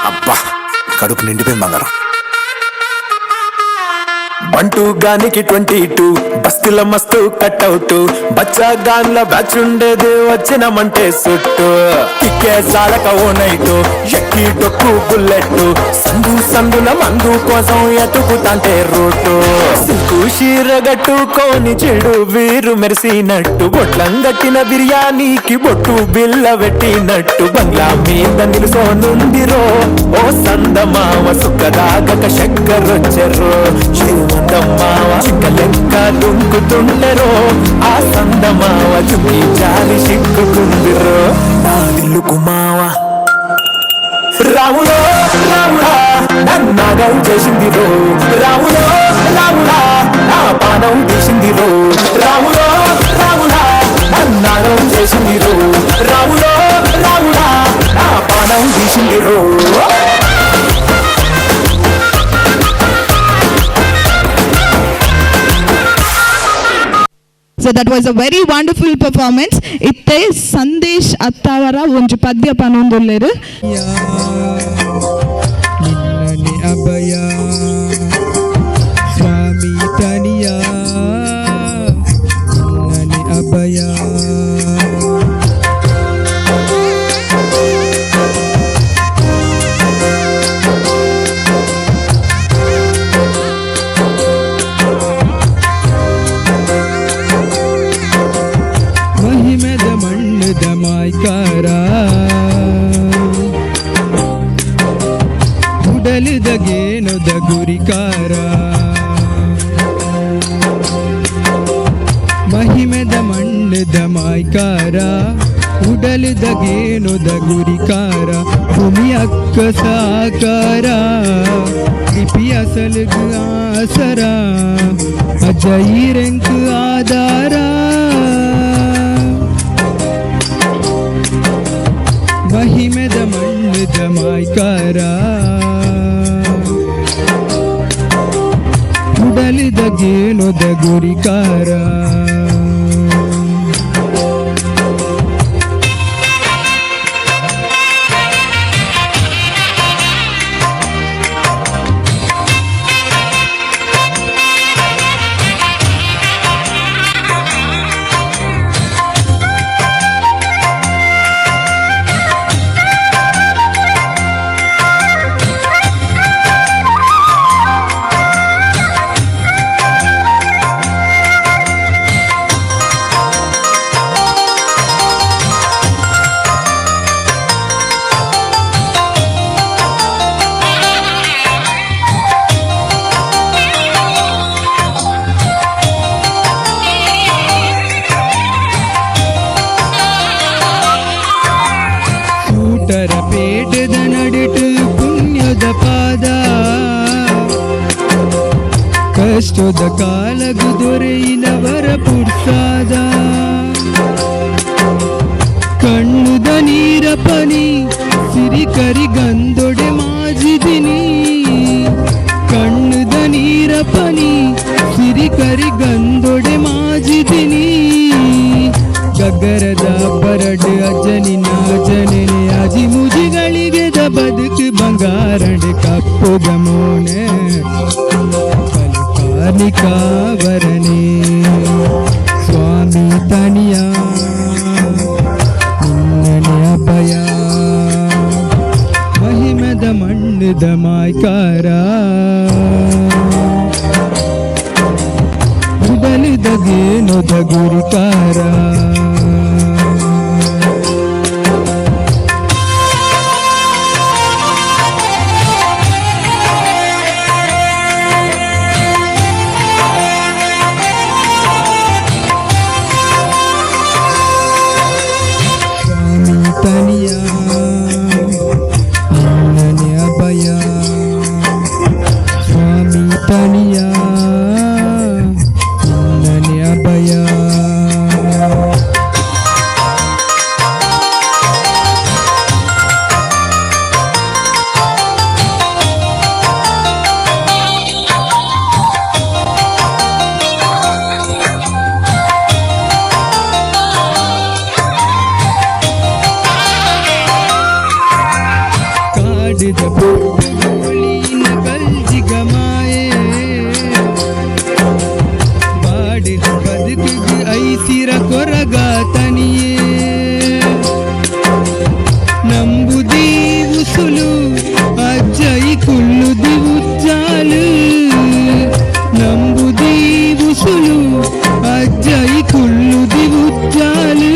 [SPEAKER 8] అబ్బా కడుపు నిండిపోయింది బంగారం. బంటూ గానికి 22 బస్తీల మస్తు కట్అవుట్, బచ్చా గాన్ల బ్యాచ్ ఉండేది వచ్చినమంటే సుట్టు, కిక్కే సాలక ఓ నైటు ఎక్కి డొక్కు బుల్లెట్, సందు సందుల మందు కోసం ఎతుకుతాంటే రూటు, సిల్కు చీరగట్టుకొని చెడు వీరు మెరిసినట్టు, బొట్లంగట్టిన బిర్యానీకి బొట్టు బిల్ల పెట్టినట్టు, బంగ్లా మీద నిలుసోనుందిరో ఓ సందమావ, సుఖదాగక చక్కరొచ్చెర్రో మావ, చిక్కలెక్క దుంకుతుండెరో ఆ సందమావ, చుక్కి జారి సిక్కుకుందిరో నా దిల్లుకు మావ. రాములో రాముడా నన్నాగం చేసిందిరో, రాములో రాముడా నా పానం తీసిందిరో, రాములో రాముడా నన్నాగం చేసిందిరో, రాములో రాముడా నా పానం తీసిందిరో.
[SPEAKER 5] So that was a very wonderful performance. ಇತ್ತೆ ಸಂದೇಶ್ ಅತ್ತಾವರ ಒಂಜಿ ಪದ್ಯ ಪನೊಂದುಲ್ಲೆರ್.
[SPEAKER 6] ನಿನ್ನನೆ ಅಭಯ ಸ್ವಾಮಿ ತನಿಯ, ನಿನ್ನನೆ ಅಭಯ. ಮಹಿಮೆದ ಮಣ್ಣದ ಮಾಯ್ಕಾರ, ಉಡಲಿದ ಗೇನುದ ಗುರಿಕಾರ, ಮಹಿಮೆದ ಮಣ್ಣದ ಮಾಯ್ಕಾರ, ಉಡಲಿದ ಗೇನುದ ಗುರಿಕಾರ, ಭೂಮಿ ಅಕ್ಕ ಸಾಕಾರ, ಕೃಪಿ ಅಸಲ್ಗ ಆಸರ, ಅಜಯಿರೆಂಕ್ ಆಧಾರ. ಮಹಿಮೆದ ಮಣ್ಣದ ಮಾಯ್ಕಾರ ಉಡಲಿದ ಗೇನೊದ ಗುರಿಕಾರ. ಪೇಟದ ನಡಿಟು ಪುಣ್ಯದ ಪಾದ ಕಷ್ಟದ ಕಾಲಗು ದೊರೆಯಿನವರ ಪುರ್ಸಾದ ಕಣ್ಣುದ ನೀರ ಪನಿ ಸಿರಿ ಕರಿ ಗಂದೊಡೆ ಮಾಜಿದಿನಿ ಕಣ್ಣುದ ನೀರ ಪನಿ ಸಿರಿ ಕರಿ ಗಂದೊಡೆ ಮಾಜಿದಿನಿ ಗಗ್ಗರದ ಬರಡು ಅಜ್ಜನಿನ ಅಜ್ಜನೇ ಅಜಿ ಮುಜಿಗಳಿಗೆ ಬದುಕು ಬಂಗಾರಡೆ ಕಪ್ಪು ಗಮೋನೆ ಕಾರ್ಣಿಕಾವರಣೆ ಸ್ವಾಮಿ ತನಿಯ ನಿನ್ನನೆ ಅಭಯ ಮಹಿಮದ ಮಣ್ಣದ ಮಾಯ್ಕಾರ ಉಡಲಿದ ಗೇನೊದ ಗುರಿಕಾರ. ತನಿಯ ನಿನ್ನನೆ ಅಭಯ ಸ್ವಾಮಿ ತನಿಯ ನಿನ್ನನೆ ಅಭಯ. ಕಾಡಿದ ಪುಟ್ಟುಗೋಳಿನ ಕಲ್ಜಿಗಮಾಯೆ ಬಾಡಿದ ಬದುಕಿಗೆ ಐಸಿರ ಕೊರಗ ತನಿಯೇ ನಂಬುದಿ ಉಸುಲು ಅಜ್ಜೈ ಕುಲ್ಲುದಿ ಉಜ್ಜಾಲು ನಂಬುದಿ ಉಸುಲು ಅಜ್ಜೈ ಕುಲ್ಲುದಿ ಉಜ್ಜಾಲು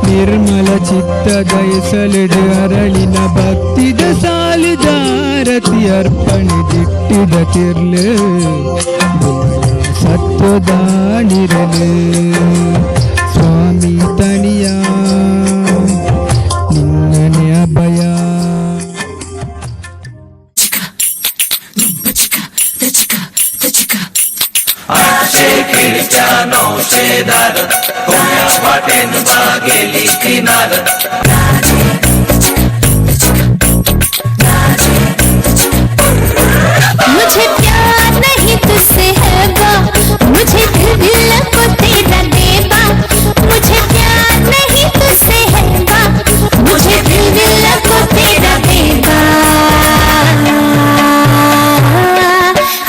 [SPEAKER 6] ನಿರ್ಮಲ ಚಿತ್ತದ ಎಸಲಿಡು ಅರಳಿನ ಭಕ್ತಿದ ಸಾಲಿದಾರತಿ ಅರ್ಪಣೆ ದಿಟ್ಟಿದ ತಿರ್ಲು ಸತ್ವದ ನಿರಲು ಸ್ವಾಮಿ ತನಿಯ ನಿನ್ನನೆ ಅಭಯ.
[SPEAKER 7] मुझे प्यार नहीं तुझसे है बा, मुझे दिल दिल को तेरा देबा। मुझे प्यार नहीं तुझसे है बा, मुझे दिल दिल को तेरा देबा।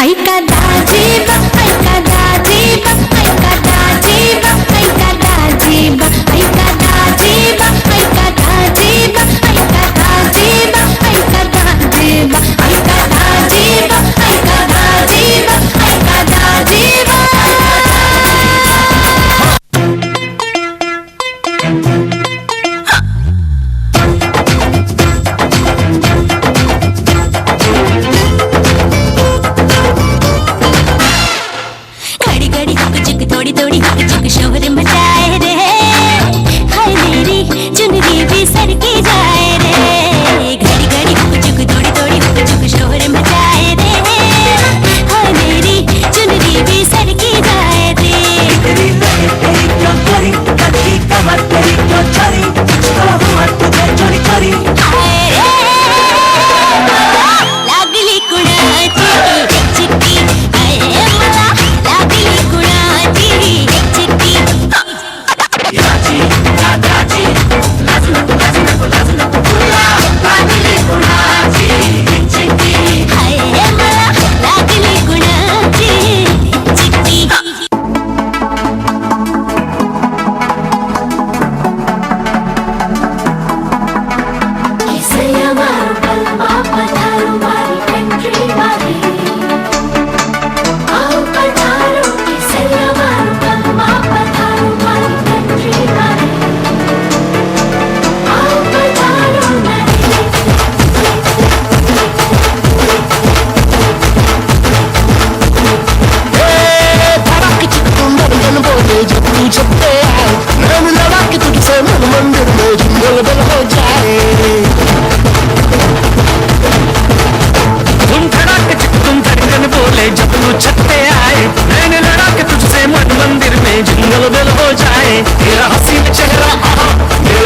[SPEAKER 7] ऐका दाजीबा ऐका दाजीबा ऐका दाजीबा ऐका दाजीबा ऐका दाजीबा ऐका दाजीबा ऐका दाजीबा ऐका दाजीबा ऐका दाजीबा ऐका दाजीबा ऐका दाजीबा।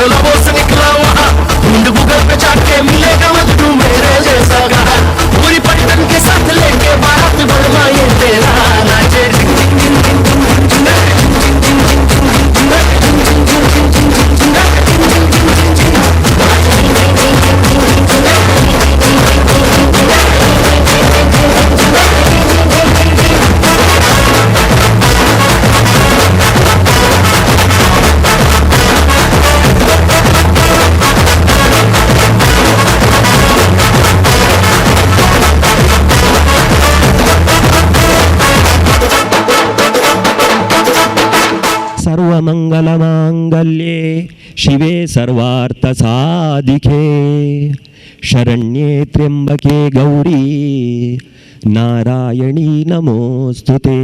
[SPEAKER 8] लबों से निकला वहाँ, ढूंढ गूगल पे जाके मिलेगा मजनू मेरे जैसा कहा। पूरी पलटन के साथ लेके बारात बलमा ये तेरा नाचे। झिंग झिंग झिंग झिंग झिंग झिंग झिंग झिंग झिंग झिंग झिंग झिंग झिंग
[SPEAKER 9] सर्वमंगलमांगल्ये शिवे सर्वार्थसाधिके शरण्ये त्र्यंबके गौरी नारायणी नमोस्तुते,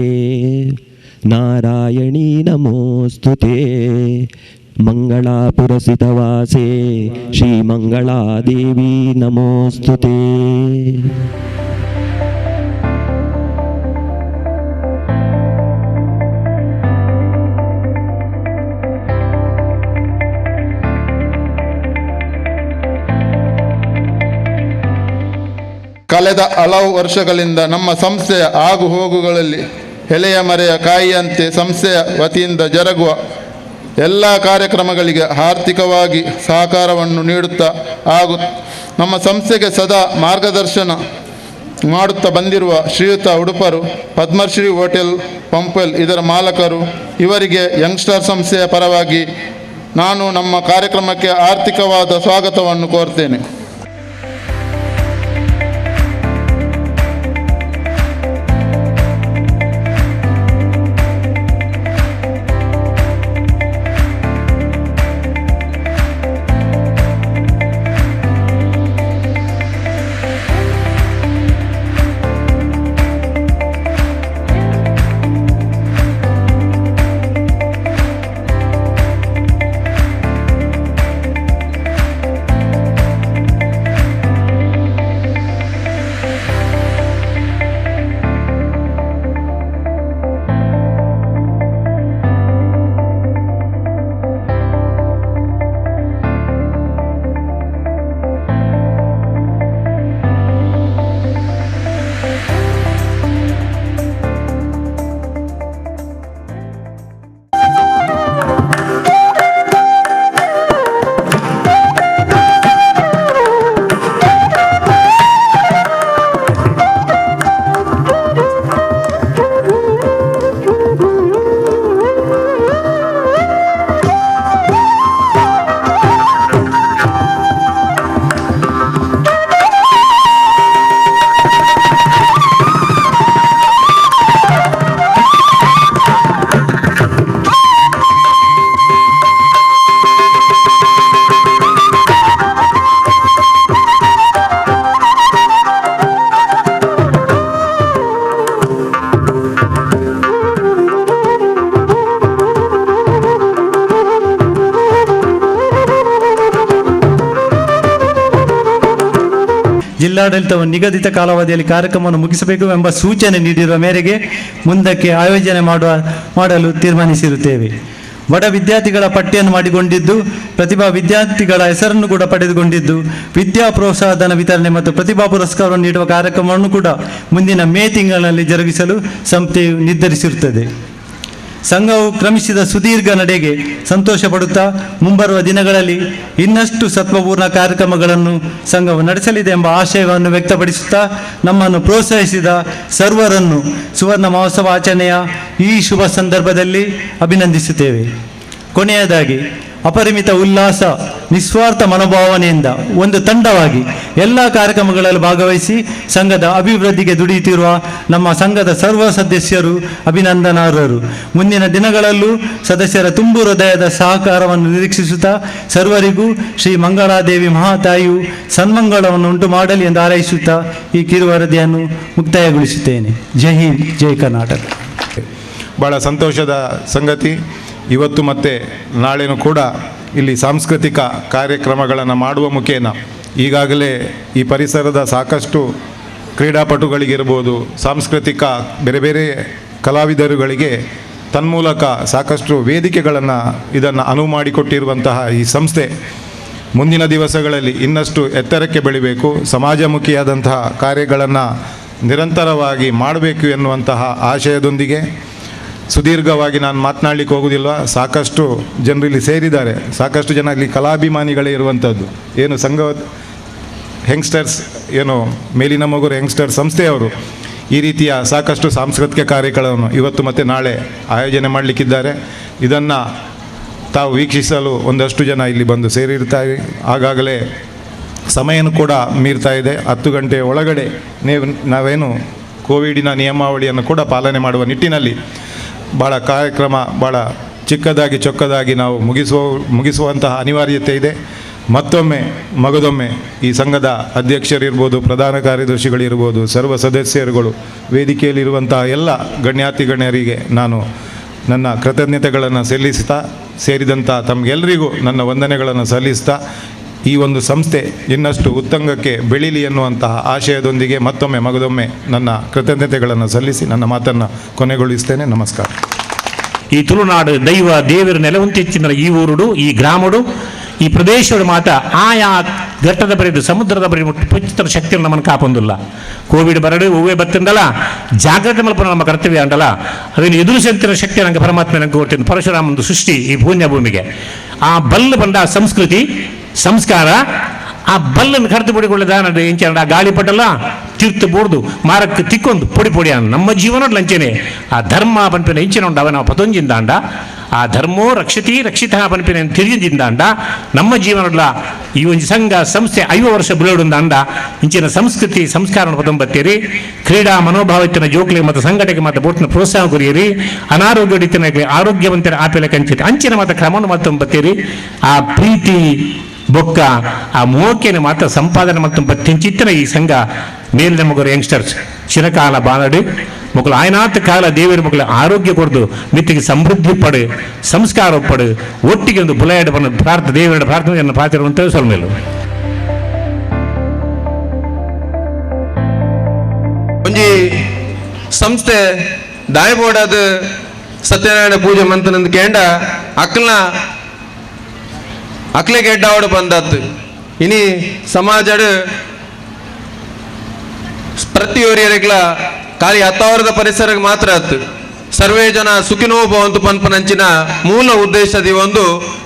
[SPEAKER 9] नारायणी नमोस्तुते। मंगलापुरसितवासे श्रीमंगलादेवी नमोस्तुते।
[SPEAKER 10] ಕಳೆದ ಹಲವು ವರ್ಷಗಳಿಂದ ನಮ್ಮ ಸಂಸ್ಥೆಯ ಆಗು ಹೋಗುಗಳಲ್ಲಿ ಎಲೆಯ ಮರೆಯ ಕಾಯಿಯಂತೆ ಸಂಸ್ಥೆಯ ವತಿಯಿಂದ ಜರುಗುವ ಎಲ್ಲ ಕಾರ್ಯಕ್ರಮಗಳಿಗೆ ಆರ್ಥಿಕವಾಗಿ ಸಹಕಾರವನ್ನು ನೀಡುತ್ತಾ ಹಾಗೂ ನಮ್ಮ ಸಂಸ್ಥೆಗೆ ಸದಾ ಮಾರ್ಗದರ್ಶನ ಮಾಡುತ್ತಾ ಬಂದಿರುವ ಶ್ರೀಯುತ ಉಡುಪರು ಪದ್ಮಶ್ರೀ ಹೋಟೆಲ್ ಪಂಪೆಲ್ ಇದರ ಮಾಲಕರು, ಇವರಿಗೆ ಯಂಗ್ಸ್ಟಾರ್ ಸಂಸ್ಥೆಯ ಪರವಾಗಿ ನಾನು ನಮ್ಮ ಕಾರ್ಯಕ್ರಮಕ್ಕೆ ಆರ್ಥಿಕವಾದ ಸ್ವಾಗತವನ್ನು ಕೋರ್ತೇನೆ.
[SPEAKER 4] ಜಿಲ್ಲಾಡಳಿತವು ನಿಗದಿತ ಕಾಲಾವಧಿಯಲ್ಲಿ ಕಾರ್ಯಕ್ರಮವನ್ನು ಮುಗಿಸಬೇಕು ಎಂಬ ಸೂಚನೆ ನೀಡಿರುವ ಮೇರೆಗೆ ಮುಂದಕ್ಕೆ ಆಯೋಜನೆ ಮಾಡಲು ತೀರ್ಮಾನಿಸಿರುತ್ತೇವೆ. ಬಡ ವಿದ್ಯಾರ್ಥಿಗಳ ಪಟ್ಟಿಯನ್ನು ಮಾಡಿಕೊಂಡಿದ್ದು, ಪ್ರತಿಭಾ ವಿದ್ಯಾರ್ಥಿಗಳ ಹೆಸರನ್ನು ಕೂಡ ಪಡೆದುಕೊಂಡಿದ್ದು, ವಿದ್ಯಾ ಪ್ರೋತ್ಸಾಹಧನ ವಿತರಣೆ ಮತ್ತು ಪ್ರತಿಭಾ ಪುರಸ್ಕಾರವನ್ನು ನೀಡುವ ಕಾರ್ಯಕ್ರಮವನ್ನು ಕೂಡ ಮುಂದಿನ ಮೇ ತಿಂಗಳಿನಲ್ಲಿ ಜರುಗಿಸಲು ಸಂಸ್ಥೆಯು ನಿರ್ಧರಿಸಿರುತ್ತದೆ. ಸಂಘವು ಕ್ರಮಿಸಿದ ಸುದೀರ್ಘ ನಡೆಗೆ ಸಂತೋಷ ಪಡುತ್ತಾ ಮುಂಬರುವ ದಿನಗಳಲ್ಲಿ ಇನ್ನಷ್ಟು ಸತ್ವಪೂರ್ಣ ಕಾರ್ಯಕ್ರಮಗಳನ್ನು ಸಂಘವು ನಡೆಸಲಿದೆ ಎಂಬ ಆಶಯವನ್ನು ವ್ಯಕ್ತಪಡಿಸುತ್ತಾ ನಮ್ಮನ್ನು ಪ್ರೋತ್ಸಾಹಿಸಿದ ಸರ್ವರನ್ನು ಸುವರ್ಣ ಮಹೋತ್ಸವ ಆಚರಣೆಯ ಈ ಶುಭ ಸಂದರ್ಭದಲ್ಲಿ ಅಭಿನಂದಿಸುತ್ತೇವೆ. ಕೊನೆಯದಾಗಿ, ಅಪರಿಮಿತ ಉಲ್ಲಾಸ, ನಿಸ್ವಾರ್ಥ ಮನೋಭಾವನೆಯಿಂದ ಒಂದು ತಂಡವಾಗಿ ಎಲ್ಲ ಕಾರ್ಯಕ್ರಮಗಳಲ್ಲಿ ಭಾಗವಹಿಸಿ ಸಂಘದ ಅಭಿವೃದ್ಧಿಗೆ ದುಡಿಯುತ್ತಿರುವ ನಮ್ಮ ಸಂಘದ ಸರ್ವ ಸದಸ್ಯರು ಅಭಿನಂದನಾರ್ಹರು. ಮುಂದಿನ ದಿನಗಳಲ್ಲೂ ಸದಸ್ಯರ ತುಂಬು ಹೃದಯದ ಸಹಕಾರವನ್ನು ನಿರೀಕ್ಷಿಸುತ್ತಾ ಸರ್ವರಿಗೂ ಶ್ರೀ ಮಂಗಳಾದೇವಿ ಮಹಾತಾಯಿಯು ಸನ್ಮಂಗಳವನ್ನು ಉಂಟು ಮಾಡಲಿ ಎಂದು ಹಾರೈಸುತ್ತಾ ಈ ಕಿರುವರದಿಯನ್ನು ಮುಕ್ತಾಯಗೊಳಿಸುತ್ತೇನೆ. ಜೈ ಹಿಂದ್, ಜೈ ಕರ್ನಾಟಕ.
[SPEAKER 11] ಭಾಳ ಸಂತೋಷದ ಸಂಗತಿ, ಇವತ್ತು ಮತ್ತು ನಾಳೆನೂ ಕೂಡ ಇಲ್ಲಿ ಸಾಂಸ್ಕೃತಿಕ ಕಾರ್ಯಕ್ರಮಗಳನ್ನು ಮಾಡುವ ಮುಖೇನ ಈಗಾಗಲೇ ಈ ಪರಿಸರದ ಸಾಕಷ್ಟು ಕ್ರೀಡಾಪಟುಗಳಿಗಿರ್ಬೋದು, ಸಾಂಸ್ಕೃತಿಕ ಬೇರೆ ಬೇರೆ ಕಲಾವಿದರುಗಳಿಗೆ ತನ್ಮೂಲಕ ಸಾಕಷ್ಟು ವೇದಿಕೆಗಳನ್ನು ಇದನ್ನು ಅನುವು ಮಾಡಿಕೊಟ್ಟಿರುವಂತಹ ಈ ಸಂಸ್ಥೆ ಮುಂದಿನ ದಿವಸಗಳಲ್ಲಿ ಇನ್ನಷ್ಟು ಎತ್ತರಕ್ಕೆ ಬೆಳಿಬೇಕು, ಸಮಾಜಮುಖಿಯಾದಂತಹ ಕಾರ್ಯಗಳನ್ನು ನಿರಂತರವಾಗಿ ಮಾಡಬೇಕು ಎನ್ನುವಂತಹ ಆಶಯದೊಂದಿಗೆ ಸುದೀರ್ಘವಾಗಿ ನಾನು ಮಾತನಾಡಲಿಕ್ಕೆ ಹೋಗುವುದಿಲ್ಲ. ಸಾಕಷ್ಟು ಜನರಿಲ್ಲಿ ಸೇರಿದ್ದಾರೆ, ಸಾಕಷ್ಟು ಜನ ಇಲ್ಲಿ ಕಲಾಭಿಮಾನಿಗಳೇ ಇರುವಂಥದ್ದು. ಏನು ಸಂಘ ಯಂಗ್ಸ್ಟರ್ಸ್, ಏನು ಮೇಲಿನ ಮೊಗರು ಯಂಗ್ಸ್ಟರ್ಸ್ ಸಂಸ್ಥೆಯವರು ಈ ರೀತಿಯ ಸಾಕಷ್ಟು ಸಾಂಸ್ಕೃತಿಕ ಕಾರ್ಯಕ್ರಮವನ್ನು ಇವತ್ತು ಮತ್ತು ನಾಳೆ ಆಯೋಜನೆ ಮಾಡಲಿಕ್ಕಿದ್ದಾರೆ. ಇದನ್ನು ತಾವು ವೀಕ್ಷಿಸಲು ಒಂದಷ್ಟು ಜನ ಇಲ್ಲಿ ಬಂದು ಸೇರಿರ್ತಾರೆ. ಆಗಾಗಲೇ ಸಮಯನೂ ಕೂಡ ಮೀರ್ತಾ ಇದೆ. 10 ಗಂಟೆಯ ಒಳಗಡೆ ನಾವೇನು ಕೋವಿಡಿನ ನಿಯಮಾವಳಿಯನ್ನು ಕೂಡ ಪಾಲನೆ ಮಾಡುವ ನಿಟ್ಟಿನಲ್ಲಿ ಭಾಳ ಕಾರ್ಯಕ್ರಮ ಭಾಳ ಚಿಕ್ಕದಾಗಿ ಚೊಕ್ಕದಾಗಿ ನಾವು ಮುಗಿಸುವಂತಹ ಅನಿವಾರ್ಯತೆ ಇದೆ. ಮತ್ತೊಮ್ಮೆ ಮಗದೊಮ್ಮೆ ಈ ಸಂಘದ ಅಧ್ಯಕ್ಷರಿರ್ಬೋದು, ಪ್ರಧಾನ ಕಾರ್ಯದರ್ಶಿಗಳಿರ್ಬೋದು, ಸರ್ವ ಸದಸ್ಯರುಗಳು, ವೇದಿಕೆಯಲ್ಲಿರುವಂತಹ ಎಲ್ಲ ಗಣ್ಯಾತಿ ಗಣ್ಯರಿಗೆ ನಾನು ನನ್ನ ಕೃತಜ್ಞತೆಗಳನ್ನು ಸಲ್ಲಿಸ್ತಾ, ಸೇರಿದಂಥ ತಮಗೆಲ್ಲರಿಗೂ ನನ್ನ ವಂದನೆಗಳನ್ನು ಸಲ್ಲಿಸ್ತಾ, ಈ ಒಂದು ಸಂಸ್ಥೆ ಇನ್ನಷ್ಟು ಉತ್ತುಂಗಕ್ಕೆ ಬೆಳೀಲಿ ಎನ್ನುವಂತಹ ಆಶಯದೊಂದಿಗೆ ಮತ್ತೊಮ್ಮೆ ಮಗದೊಮ್ಮೆ ನನ್ನ ಕೃತಜ್ಞತೆಗಳನ್ನು ಸಲ್ಲಿಸಿ ನನ್ನ ಮಾತನ್ನು ಕೊನೆಗೊಳಿಸ್ತೇನೆ. ನಮಸ್ಕಾರ.
[SPEAKER 12] ಈ ತುಳುನಾಡು ದೈವ ದೇವರ ನೆಲವಂತಿಚ್ಚಿನ ಈ ಊರುಡು, ಈ ಗ್ರಾಮಡು, ಈ ಪ್ರದೇಶದ ಮಾತ ಆಯಾ ಘಟ್ಟದ ಬರಿದು ಸಮುದ್ರದ ಬರಿ ಪುಚ್ಚಿತರ ಶಕ್ತಿಯನ್ನು ನಮ್ಮನ್ನು ಕಾಪೊಂದಿಲ್ಲ. ಕೋವಿಡ್ ಬರಡು ಹೂವೇ ಬತ್ತಿಂದಲ್ಲ ಜಾಗ್ರತೆ ಮಲ್ಪನ ನಮ್ಮ ಕರ್ತವ್ಯ ಅಂಡಲ್ಲ. ಅದನ್ನು ಎದುರಿಸಂತಿರೋ ಶಕ್ತಿ ನಂಗೆ ಪರಮಾತ್ಮ ನಂಗೆ ಕೊಟ್ಟಿದ್ದು ಪರಶುರಾಮಂದು ಸೃಷ್ಟಿ ಈ ಪುಣ್ಯ ಭೂಮಿಗೆ. ಆ ಬಲ್ಲು ಬಂದ ಸಂಸ್ಕೃತಿ ಸಂಸ್ಕಾರ ಆ ಬಲ್ಲನ್ನು ಕರೆದು ಪೊಡಿಕೊಳ್ಳದ ಎಂಚ ಆ ಗಾಳಿ ಪಟ್ಟಲ್ಲ ತೀರ್ಥ ಬೋರ್ದು ಮಾರಕ್ಕೆ ತಿಕ್ಕೊಂದು ಪೊಡಿ ಪೊಡಿ ನಮ್ಮ ಜೀವನ ಲಂಚನೆ. ಆ ಧರ್ಮ ಪನ್ಪಿನ ಇಂಚಿನ ಉಂಡು ಅವನ ಪತೊಂಜಿಂದಾಂಡ, ಆ ಧರ್ಮೋ ರಕ್ಷತಿ ರಕ್ಷಿತ ಪನ್ಪಿನ ತಿರಿಜಿಂದಾಂಡ ನಮ್ಮ ಜೀವನಲ್ಲ. ಈ ಒಂದು ಸಂಘ ಸಂಸ್ಥೆ 50 ವರ್ಷ ಬುಲೋಡುಂದಾಂಡ ಇಂಚಿನ ಸಂಸ್ಕೃತಿ ಸಂಸ್ಕಾರ ಪತೊಂಬತ್ತೀರಿ. ಕ್ರೀಡಾ ಮನೋಭಾವತ್ತಿನ ಜೋಕ್ಲಿ ಮತ್ತು ಸಂಘಟನೆ ಮತ್ತು ಬೋಟ್ನ ಪ್ರೋತ್ಸಾಹ ಕೊರಿಯಿರಿ. ಅನಾರೋಗ್ಯ ಆರೋಗ್ಯವಂತರ ಆಪೆಲೆ ಕಂಚಿತ ಅಂಚಿನ ಮಾತ್ರ ಕ್ರಮವನ್ನು ಮತ್ತೊಂಬತ್ತೀರಿ. ಆ ಪ್ರೀತಿ ಬೊಕ್ಕ ಆ ಮೋಕೆನ ಮಾತ್ರ ಸಂಪಾದನೆ ಮತ್ತು ಬತ್ತಿಂಚಿತ್ತನ ಈ ಸಂಘ ಮೇಲಿನ ಮಗರು ಯಂಗ್ಸ್ಟರ್ಸ್ ಚಿರಕಾಲ ಬಾಳಡು ಮಕ್ಕಳು ಆಯನಾಥ ಕಾಲ ದೇವರ ಮಕ್ಕಳು ಆರೋಗ್ಯ ಕೊಡ್ದು ಮಿತ್ತಿಗೆ ಸಮೃದ್ಧಿ ಪಡು ಸಂಸ್ಕಾರ ಪಡು ಒಟ್ಟಿಗೆ ಒಂದು ಬುಲಾಯಡ ಬಂದು ಪ್ರಾರ್ಥ ದೇವರ ಪ್ರಾರ್ಥನೆಯನ್ನು ಪಾತಿರುವಂಥ ಸೊಲ್ಮೇಲು.
[SPEAKER 13] ಒಂಜಿ ಸಂಸ್ಥೆ ದಾಯಬೋಡಾದ ಸತ್ಯನಾರಾಯಣ ಪೂಜೆ ಮಂತನಂದು ಕೇಂಡ ಅಕ್ಕಲ್ನ ಅಕ್ಲೆ ಗೆಡ್ಡಾವಡು ಬಂದತ್ತು. ಇನಿ ಸಮಾಜಡು ಪ್ರತಿಯೊರಿಯರಿಗ್ಲ ಖಾಲಿ ಹತ್ತಾವರದ ಪರಿಸರಕ್ಕೆ ಮಾತ್ರ ಅತ್ತು ಸರ್ವೇ ಜನ ಸುಖಿನೋ ಭವಂತು ಪನ್ಪನಂಚಿನ ಮೂಲ ಉದ್ದೇಶದಿ ಒಂದು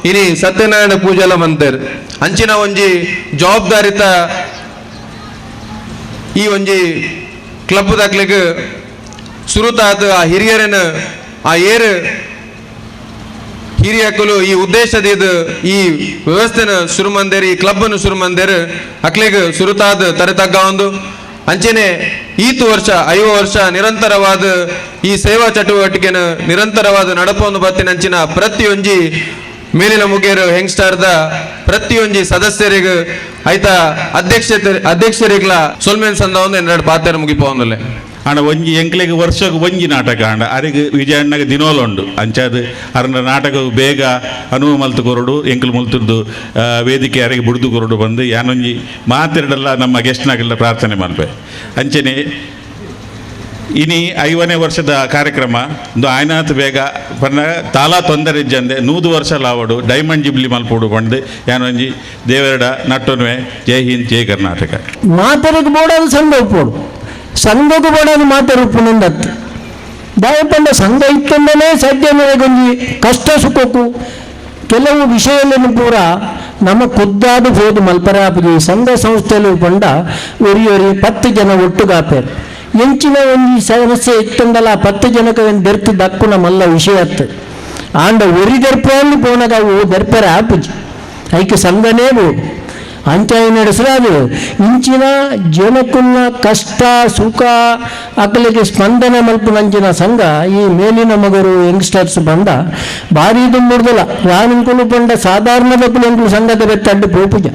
[SPEAKER 13] ಇನಿ ಸತ್ಯನಾರಾಯಣ ಪೂಜೆಲ ಮಂತೇರು. ಅಂಚಿನ ಒಂಜಿ ಜವಾಬ್ದಾರಿತ ಈ ಒಂಜಿ ಕ್ಲಬ್ ದಾಕ್ಲೆಗ್ ಸುರುತಾದ ಆ ಹಿರಿಯರನ್ನು ಆ ಏರು ಹಿರಿಯಕಲು ಈ ಉದ್ದೇಶದ ಇದು ಈ ವ್ಯವಸ್ಥೆನ ಶುರು ಮಂದೇರು, ಈ ಕ್ಲಬ್ಬನ್ನು ಶುರು ಮಂದೇರು ಅಕ್ಲೆಗ್ ಸುರುತಾದ ತರೆತಗ್ಗ ಒಂದು ಅಂಚೆನೆ ಈತು ವರ್ಷ 50 ವರ್ಷ ನಿರಂತರವಾದ ಈ ಸೇವಾ ಚಟುವಟಿಕೆನ ನಿರಂತರವಾದ ನಡಪೊಂದು ಬತ್ತಿನ ಅಂಚಿನ ಪ್ರತಿಯೊಂಜಿ ಮೇಲಿನ ಮುಗೇರು ಯಂಗ್ಸ್ಟಾರ್ದ ಪ್ರತಿಯೊಂಜಿ ಸದಸ್ಯರಿಗೆ ಆಯ್ತಾ ಅಧ್ಯಕ್ಷರಿಗ್ಲ ಸೊಲ್ಮೇನ್ ಸಂದ ಒಂದು ಎರಡು ಪಾತ್ರ ಮುಗಿಪೊಂದುಲ್ಲೆ.
[SPEAKER 14] ಆಂಡ ಒಂಜಿ ಎಂಕ್ಲೆಗ್ ವರ್ಷಗ್ ಒಂಜಿ ನಾಟಕ ಆಂಡ ಅರೆಗ್ ವಿಜಯಣ್ಣಗ ದಿನೋಲ ಉಂಡು ಅಂಚಾದ್ ಅರನ ನಾಟಕ ಬೇಗ ಅನುವು ಮಲ್ತು ಕೊರಡು ಎಂಕ್ಲು ಮುಲ್ತುದ್ದು ವೇದಿಕೆ ಅರೆಗೆ ಬುಡ್ದು ಕೊರಡು ಬಂದು ಯಾನೊಂಜಿ ಮಾತೆರಡಲ್ಲ ನಮ್ಮ ಗೆಸ್ಟ್ನಾಗೆಲ್ಲ ಪ್ರಾರ್ಥನೆ ಮಲ್ಪೆ. ಅಂಚನೆ ಇನಿ 50ನೇ ವರ್ಷದ ಕಾರ್ಯಕ್ರಮ ಒಂದು ಆಯ್ನಾತ್ ಬೇಗ ಪನ್ನ ತಾಲಾ ತೊಂದರೆ ಇಜ್ಜಂದೆ 100 ವರ್ಷ ಲಾವಡು ಡೈಮಂಡ್ ಜಿಬ್ಲಿ ಮಲ್ಪೋಡು ಬಂದು ಯಾನೊಂಜಿ ದೇವರಡ ನಟ್ಟೊನ್ವೆ. ಜೈ ಹಿಂದ್, ಜೈ ಕರ್ನಾಟಕ.
[SPEAKER 15] ಮಾತರಿಗೆ ಬೋಡಾದ ಸಂಘ ಉಪ್ಪೋಡು ಸಂಘಕ್ಕೂ ಬೋಡಾದ ಮಾತರು ಉಪ್ಪುನಂದತ್ತು ದಾಯಪಂಡ ಸಂಘ ಇತ್ತಂದನೇ ಸದ್ಯ ಒಂಜಿ ಕಷ್ಟ ಸುಖಕ್ಕೂ ಕೆಲವು ವಿಷಯಗಳನ್ನು ಪೂರ ನಮ್ಮ ಖುದ್ದಾದ ಹೋದು ಮಲ್ಪರಾಪುಜಿ ಸಂಘ ಸಂಸ್ಥೆಯಲ್ಲಿ ಪಂಡ ಒರಿ ಒರಿ 10 ಜನ ಒಟ್ಟುಗಾಪೇರು ಎಂಚಿನ ಒಂಜಿ ಸಮಸ್ಯೆ ಇತ್ತಂದಲ್ಲ 10 ಜನಕ್ಕೆ ಒಂದು ಬೆರ್ತು ದಕ್ಕುನ ಮಲ್ಲ ವಿಷಯ ಅತ್ತು ಆಂಡ ಒರಿ ದರ್ಪಲ್ಲಿ ಪೋನಾಗ ಅವು ದರ್ಪರ ಆಪುಜಿ ಐಕೆ ಸಂಘನೇ ಬೋಡು ಅಂಚಾಯಿ ನಡೆಸ್ರಾದು ಇಂಚಿನ ಜನಕ್ಕುನ್ನ ಕಷ್ಟ ಸುಖ ಅಕಲಿಗೆ ಸ್ಪಂದನೆ ಮಲ್ಪುನಂಚಿನ ಸಂಘ ಈ ಮೇಲಿನ ಮಗರು ಯಂಗ್ಸ್ಟರ್ಸ್ ಬಂದ ಭಾರಿ ಇದು ಮುರ್ದಲ್ಲ ಯಾನಿಂಕುಲು ಬಂಡ ಸಾಧಾರಣ ಬಕ್ಕಲು ಎಂಕುಲು ಸಂಘದ ಬೆತ್ತಡ್ಡು ಪೋಪುಜ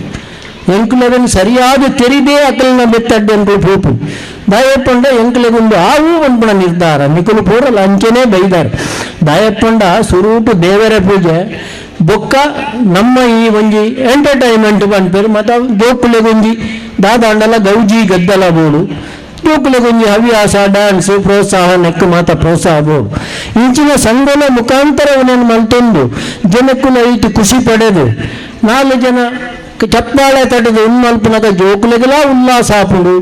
[SPEAKER 15] ಎಂಕುಲದನ್ನು ಸರಿಯಾದ ತೆರಿದೇ ಅಕಲಿನ ಬೆತ್ತಡ್ಡು ಎಂಕುಲು ಪೋಪು ದಾಯಪ್ಪಂಡ ಎಂಕುಲಿಗೊಂದು ಆವು ಒಂದ್ಪುಣ ನಿರ್ಧಾರ ನಿಕುಲು ಪೂರಲ್ಲ ಅಂಚೆನೇ ಬೈದಾರೆ ದಾಯಪ್ಪಂಡ ಸುರೂಟು ದೇವರ ಪೂಜೆ ಬೊಕ್ಕ ನಮ್ಮ ಈ ಒಂಜಿ ಎಂಟರ್ಟೈನ್ಮೆಂಟ್ ಪನ್ಪೇರು ಮತ್ತು ಜೋಕುಲೆಗೊಂಜಿ ದಾದಾಂಡಲ ಗೌಜಿ ಗದ್ದಲ ಬೋಡು ಜೋಕುಲೆಗೊಂಜಿ ಹವ್ಯಾಸ ಡ್ಯಾನ್ಸ್ ಪ್ರೋತ್ಸಾಹ ನೆಕ್ಕು ಮಾತ ಪ್ರೋತ್ಸಾಹ ಬೋಡು. ಇಂಚಿನ ಸಂಘದ ಮುಖಾಂತರ ಅವನನ್ನು ಮಲ್ತೊಂದು ಜನಕ್ಕುಲ ಇಟ್ಟು ಖುಷಿ ಪಡೆದು ನಾಲ್ಕು ಜನ ಚಪ್ಪಾಳೆ ತಡೆದು ಉನ್ಮಲ್ಪನಗ ಜೋಕುಲೆಗೆಲ ಉಲ್ಲಾಸ ಆಪುಂಡು.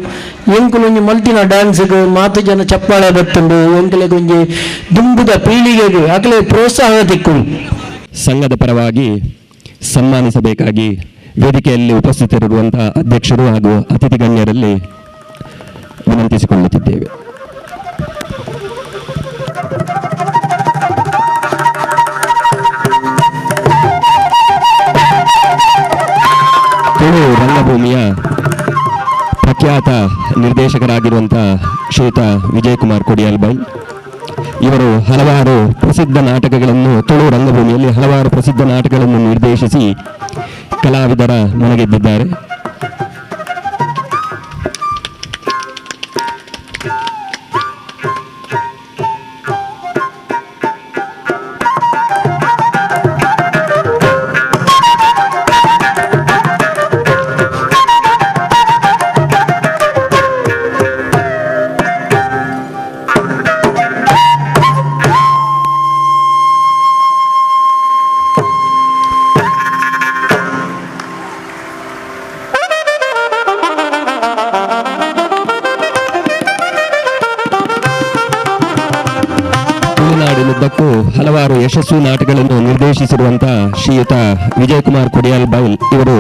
[SPEAKER 15] ಎಂಕುಲೊಂಜಿ ಮಲ್ತಿನ ಡ್ಯಾನ್ಸ್ಗ್ ಮಾತು ಜನ ಚಪ್ಪಾಳೆ ಬತ್ತುಂಡು, ಎಂಕುಲೆಗೊಂಜಿ ದುಂಬುದ ಪೀಳಿಗೆಗೆ ಅಕಲೆ ಪ್ರೋತ್ಸಾಹ ತಿಕ್ಕುಂಡು.
[SPEAKER 9] ಸಂಘದ ಪರವಾಗಿ ಸನ್ಮಾನಿಸಬೇಕಾಗಿ ವೇದಿಕೆಯಲ್ಲಿ ಉಪಸ್ಥಿತರಿರುವಂತಹ ಅಧ್ಯಕ್ಷರು ಹಾಗೂ ಅತಿಥಿ ಗಣ್ಯರಲ್ಲಿ ವಿನಂತಿಸಿಕೊಳ್ಳುತ್ತಿದ್ದೇವೆ. ತುಳು ರಂಗಭೂಮಿಯ ಪ್ರಖ್ಯಾತ ನಿರ್ದೇಶಕರಾಗಿರುವಂತಹ ಶ್ರೀಯುತ ವಿಜಯಕುಮಾರ್ ಕೊಡಿಯಾಲ್ಬೈಲ್ ಇವರು ಹಲವಾರು ಪ್ರಸಿದ್ಧ ನಾಟಕಗಳನ್ನು ತುಳು ರಂಗಭೂಮಿಯಲ್ಲಿ ಹಲವಾರು ಪ್ರಸಿದ್ಧ ನಾಟಕಗಳನ್ನು ನಿರ್ದೇಶಿಸಿ ಕಲಾವಿದರ ಮನಗೆದ್ದಿದ್ದಾರೆ. ತುಳುನಾಡಿನುದ್ದಕ್ಕೂ ಹಲವಾರು ಯಶಸ್ವಿ ನಾಟಕಗಳನ್ನು ನಿರ್ದೇಶಿಸಿರುವಂತಹ ಶ್ರೀಯುತ ವಿಜಯಕುಮಾರ್ ಕೊಡಿಯಾಲ್ ಬೈಲ್ ಇವರು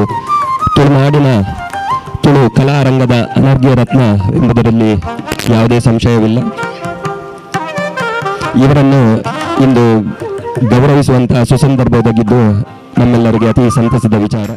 [SPEAKER 9] ತುಳುನಾಡಿನ ತುಳು ಕಲಾರಂಗದ ಅನರ್ಘ್ಯ ರತ್ನ ಎಂಬುದರಲ್ಲಿ ಯಾವುದೇ ಸಂಶಯವಿಲ್ಲ. ಇವರನ್ನು ಇಂದು ಗೌರವಿಸುವಂತಹ ಸುಸಂದರ್ಭ ಒದಗಿದ್ದು ನಮ್ಮೆಲ್ಲರಿಗೆ ಅತಿ ಸಂತಸದ ವಿಚಾರ.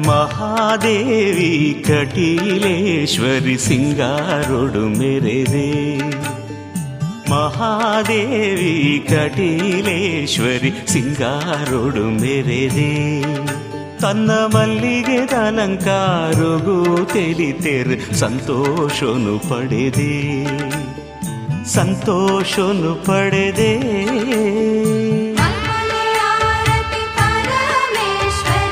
[SPEAKER 16] ಮಹಾದೇವಿ ಕಟೀಲೇಶ್ವರಿ ಸಿಂಗಾರೊಡು ಮೆರೆದೆ, ಮಹಾದೇವಿ ಕಟೀಲೇಶ್ವರಿ ಸಿಂಗಾರೊಡು ಮೆರೆದೆ, ತನ್ನ ಮಲ್ಲಿಗೆ ಅಲಂಕಾರಗೂ ತೆಲಿತೆರು ಸಂತೋಷನು ಪಡೆದೆ, ಸಂತೋಷನು ಪಡೆದೆ.
[SPEAKER 7] ಪರಮೇಶ್ವರಿ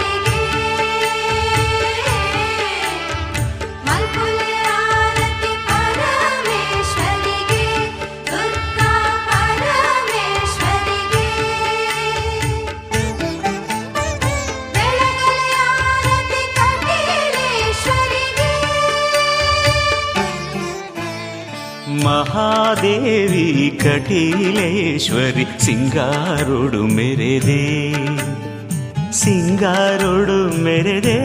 [SPEAKER 16] ಮಹಾದೇವಿ ಕಟೀಲೇಶ್ವರಿ ಸಿಂಗಾರೋಡು ಮೆರೆದೆ, ಸಿಂಗಾರೋಡು ಮೆರೆದೆ.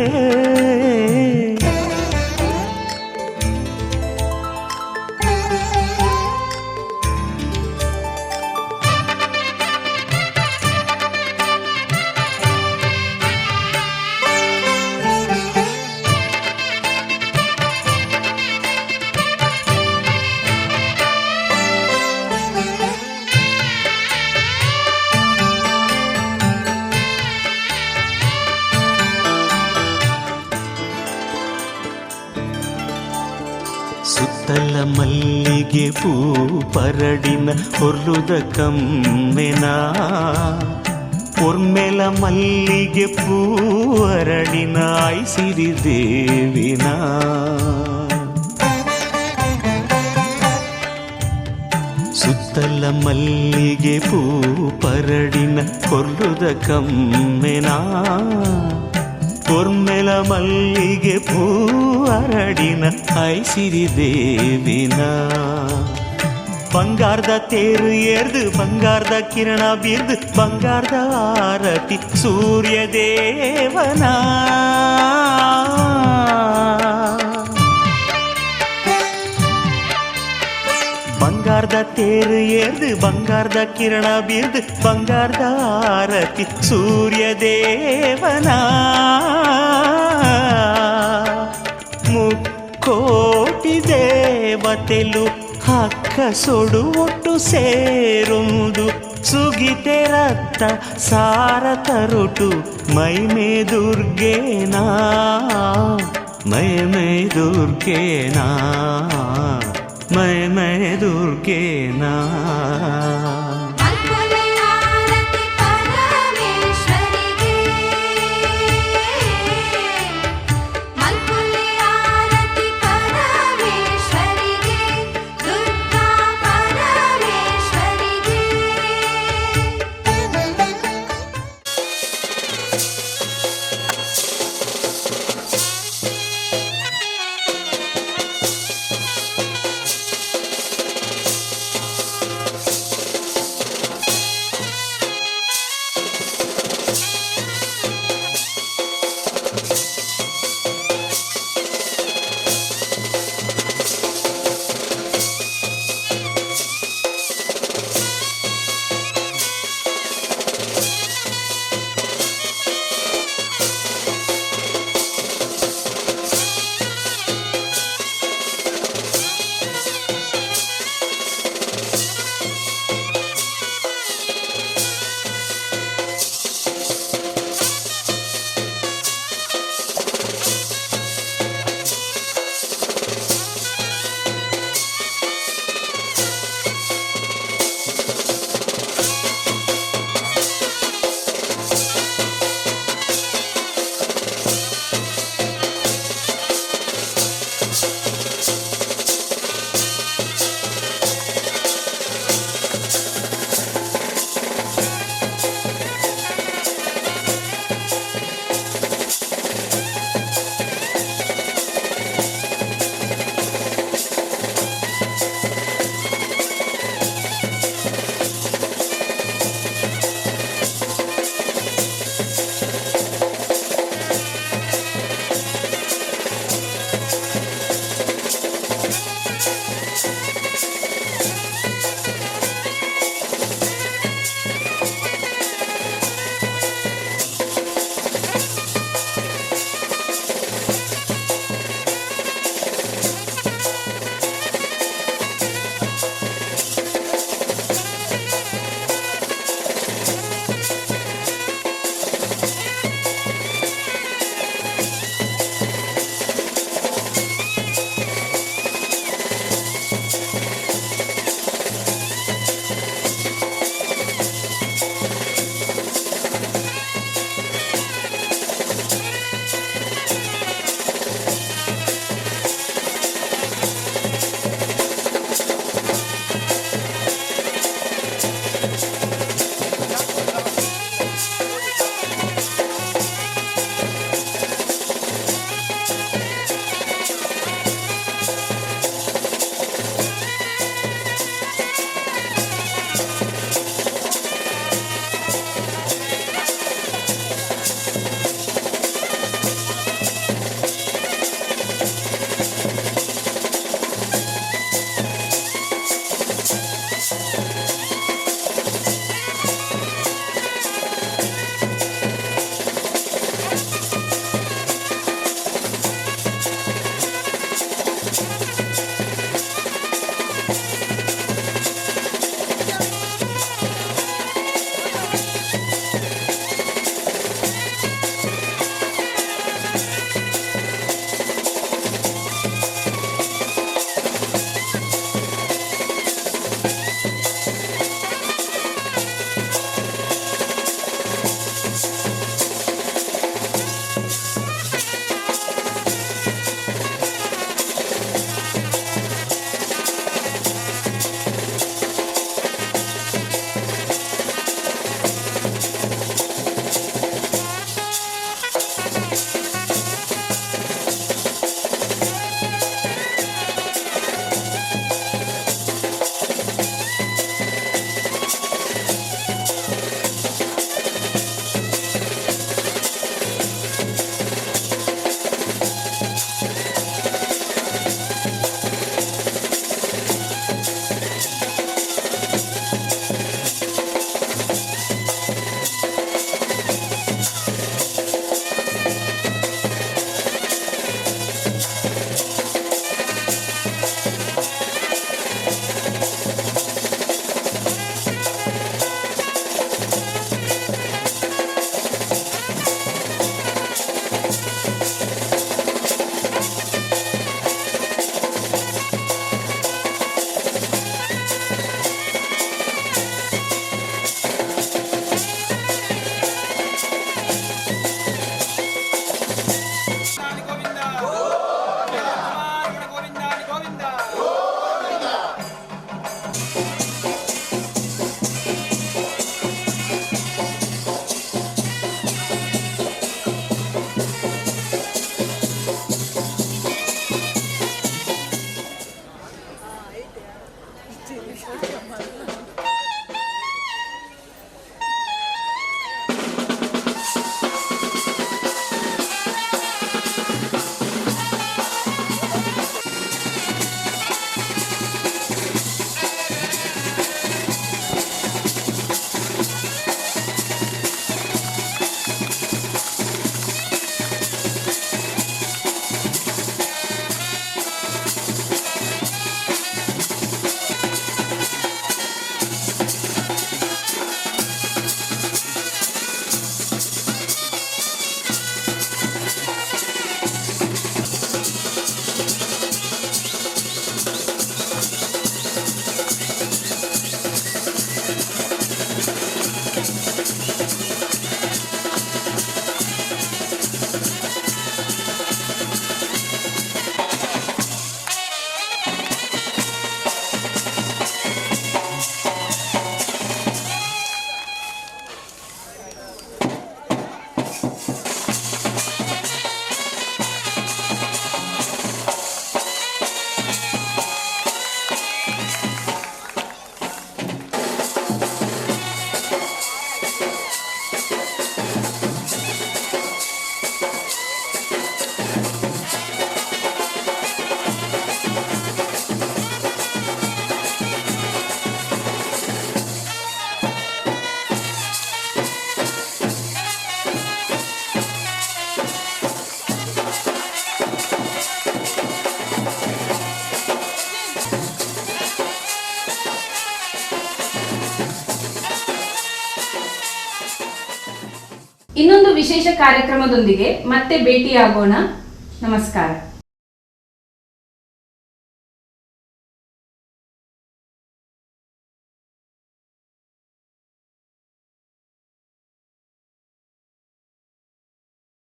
[SPEAKER 16] ಸುತ್ತಲ ಮಲ್ಲಿಗೆ ಪೂ ಪರಡಿನ ಹೊರ್ಲುದ ಕಮ್ಮೆನ, ಒರ್ಮೆಲ ಮಲ್ಲಿಗೆ ಪೂ ಅರಡಿನ ಐಸಿರಿ ದೇವಿನ. ಸುತ್ತಲ ಮಲ್ಲಿಗೆ ಪೂ ಪರಡಿನ ಹೊರ್ಲುದ ಕಮ್ಮೆನ, ಒರ್ಮೆಲ ಮಲ್ಲಿಗೆ ಪೂ ಅರಡಿನ ಐಸಿರಿ ದೇವಿನ. ಬಂಗಾರದ ತೇರು ಏರ್ದು ಬಂಗಾರದ ಕಿರಣ ಬೀರ್ದು ಬಂಗಾರದ ಆರತಿ ಸೂರ್ಯದೇವನ. ಬಂಗಾರದ ತೇರು ಏರ್ದು ಬಂಗಾರದ ಕಿರಣ ಬೀರ್ದು ಬಂಗಾರದ ಆರತಿ ಸೂರ್ಯದೇವನ. ಮುಕ್ಕೋಟಿ ದೇವತೆಲು ಹಕ್ಕ ಸೊಡು ಒಟ್ಟು ಸೇರುಂದು ಸುಗಿತೆ ರಕ್ತ ಸಾರ ತರುಟು ಮೈಮೇ ದುರ್ಗೇನಾ, ಮೈಮೇ ದುರ್ಗೇನಾ, ಮೈಮೇ ದುರ್ಗೇನಾ.
[SPEAKER 1] ಇನ್ನೊಂದು ವಿಶೇಷ ಕಾರ್ಯಕ್ರಮದೊಂದಿಗೆ ಮತ್ತೆ ಭೇಟಿಯಾಗೋಣ. ನಮಸ್ಕಾರ.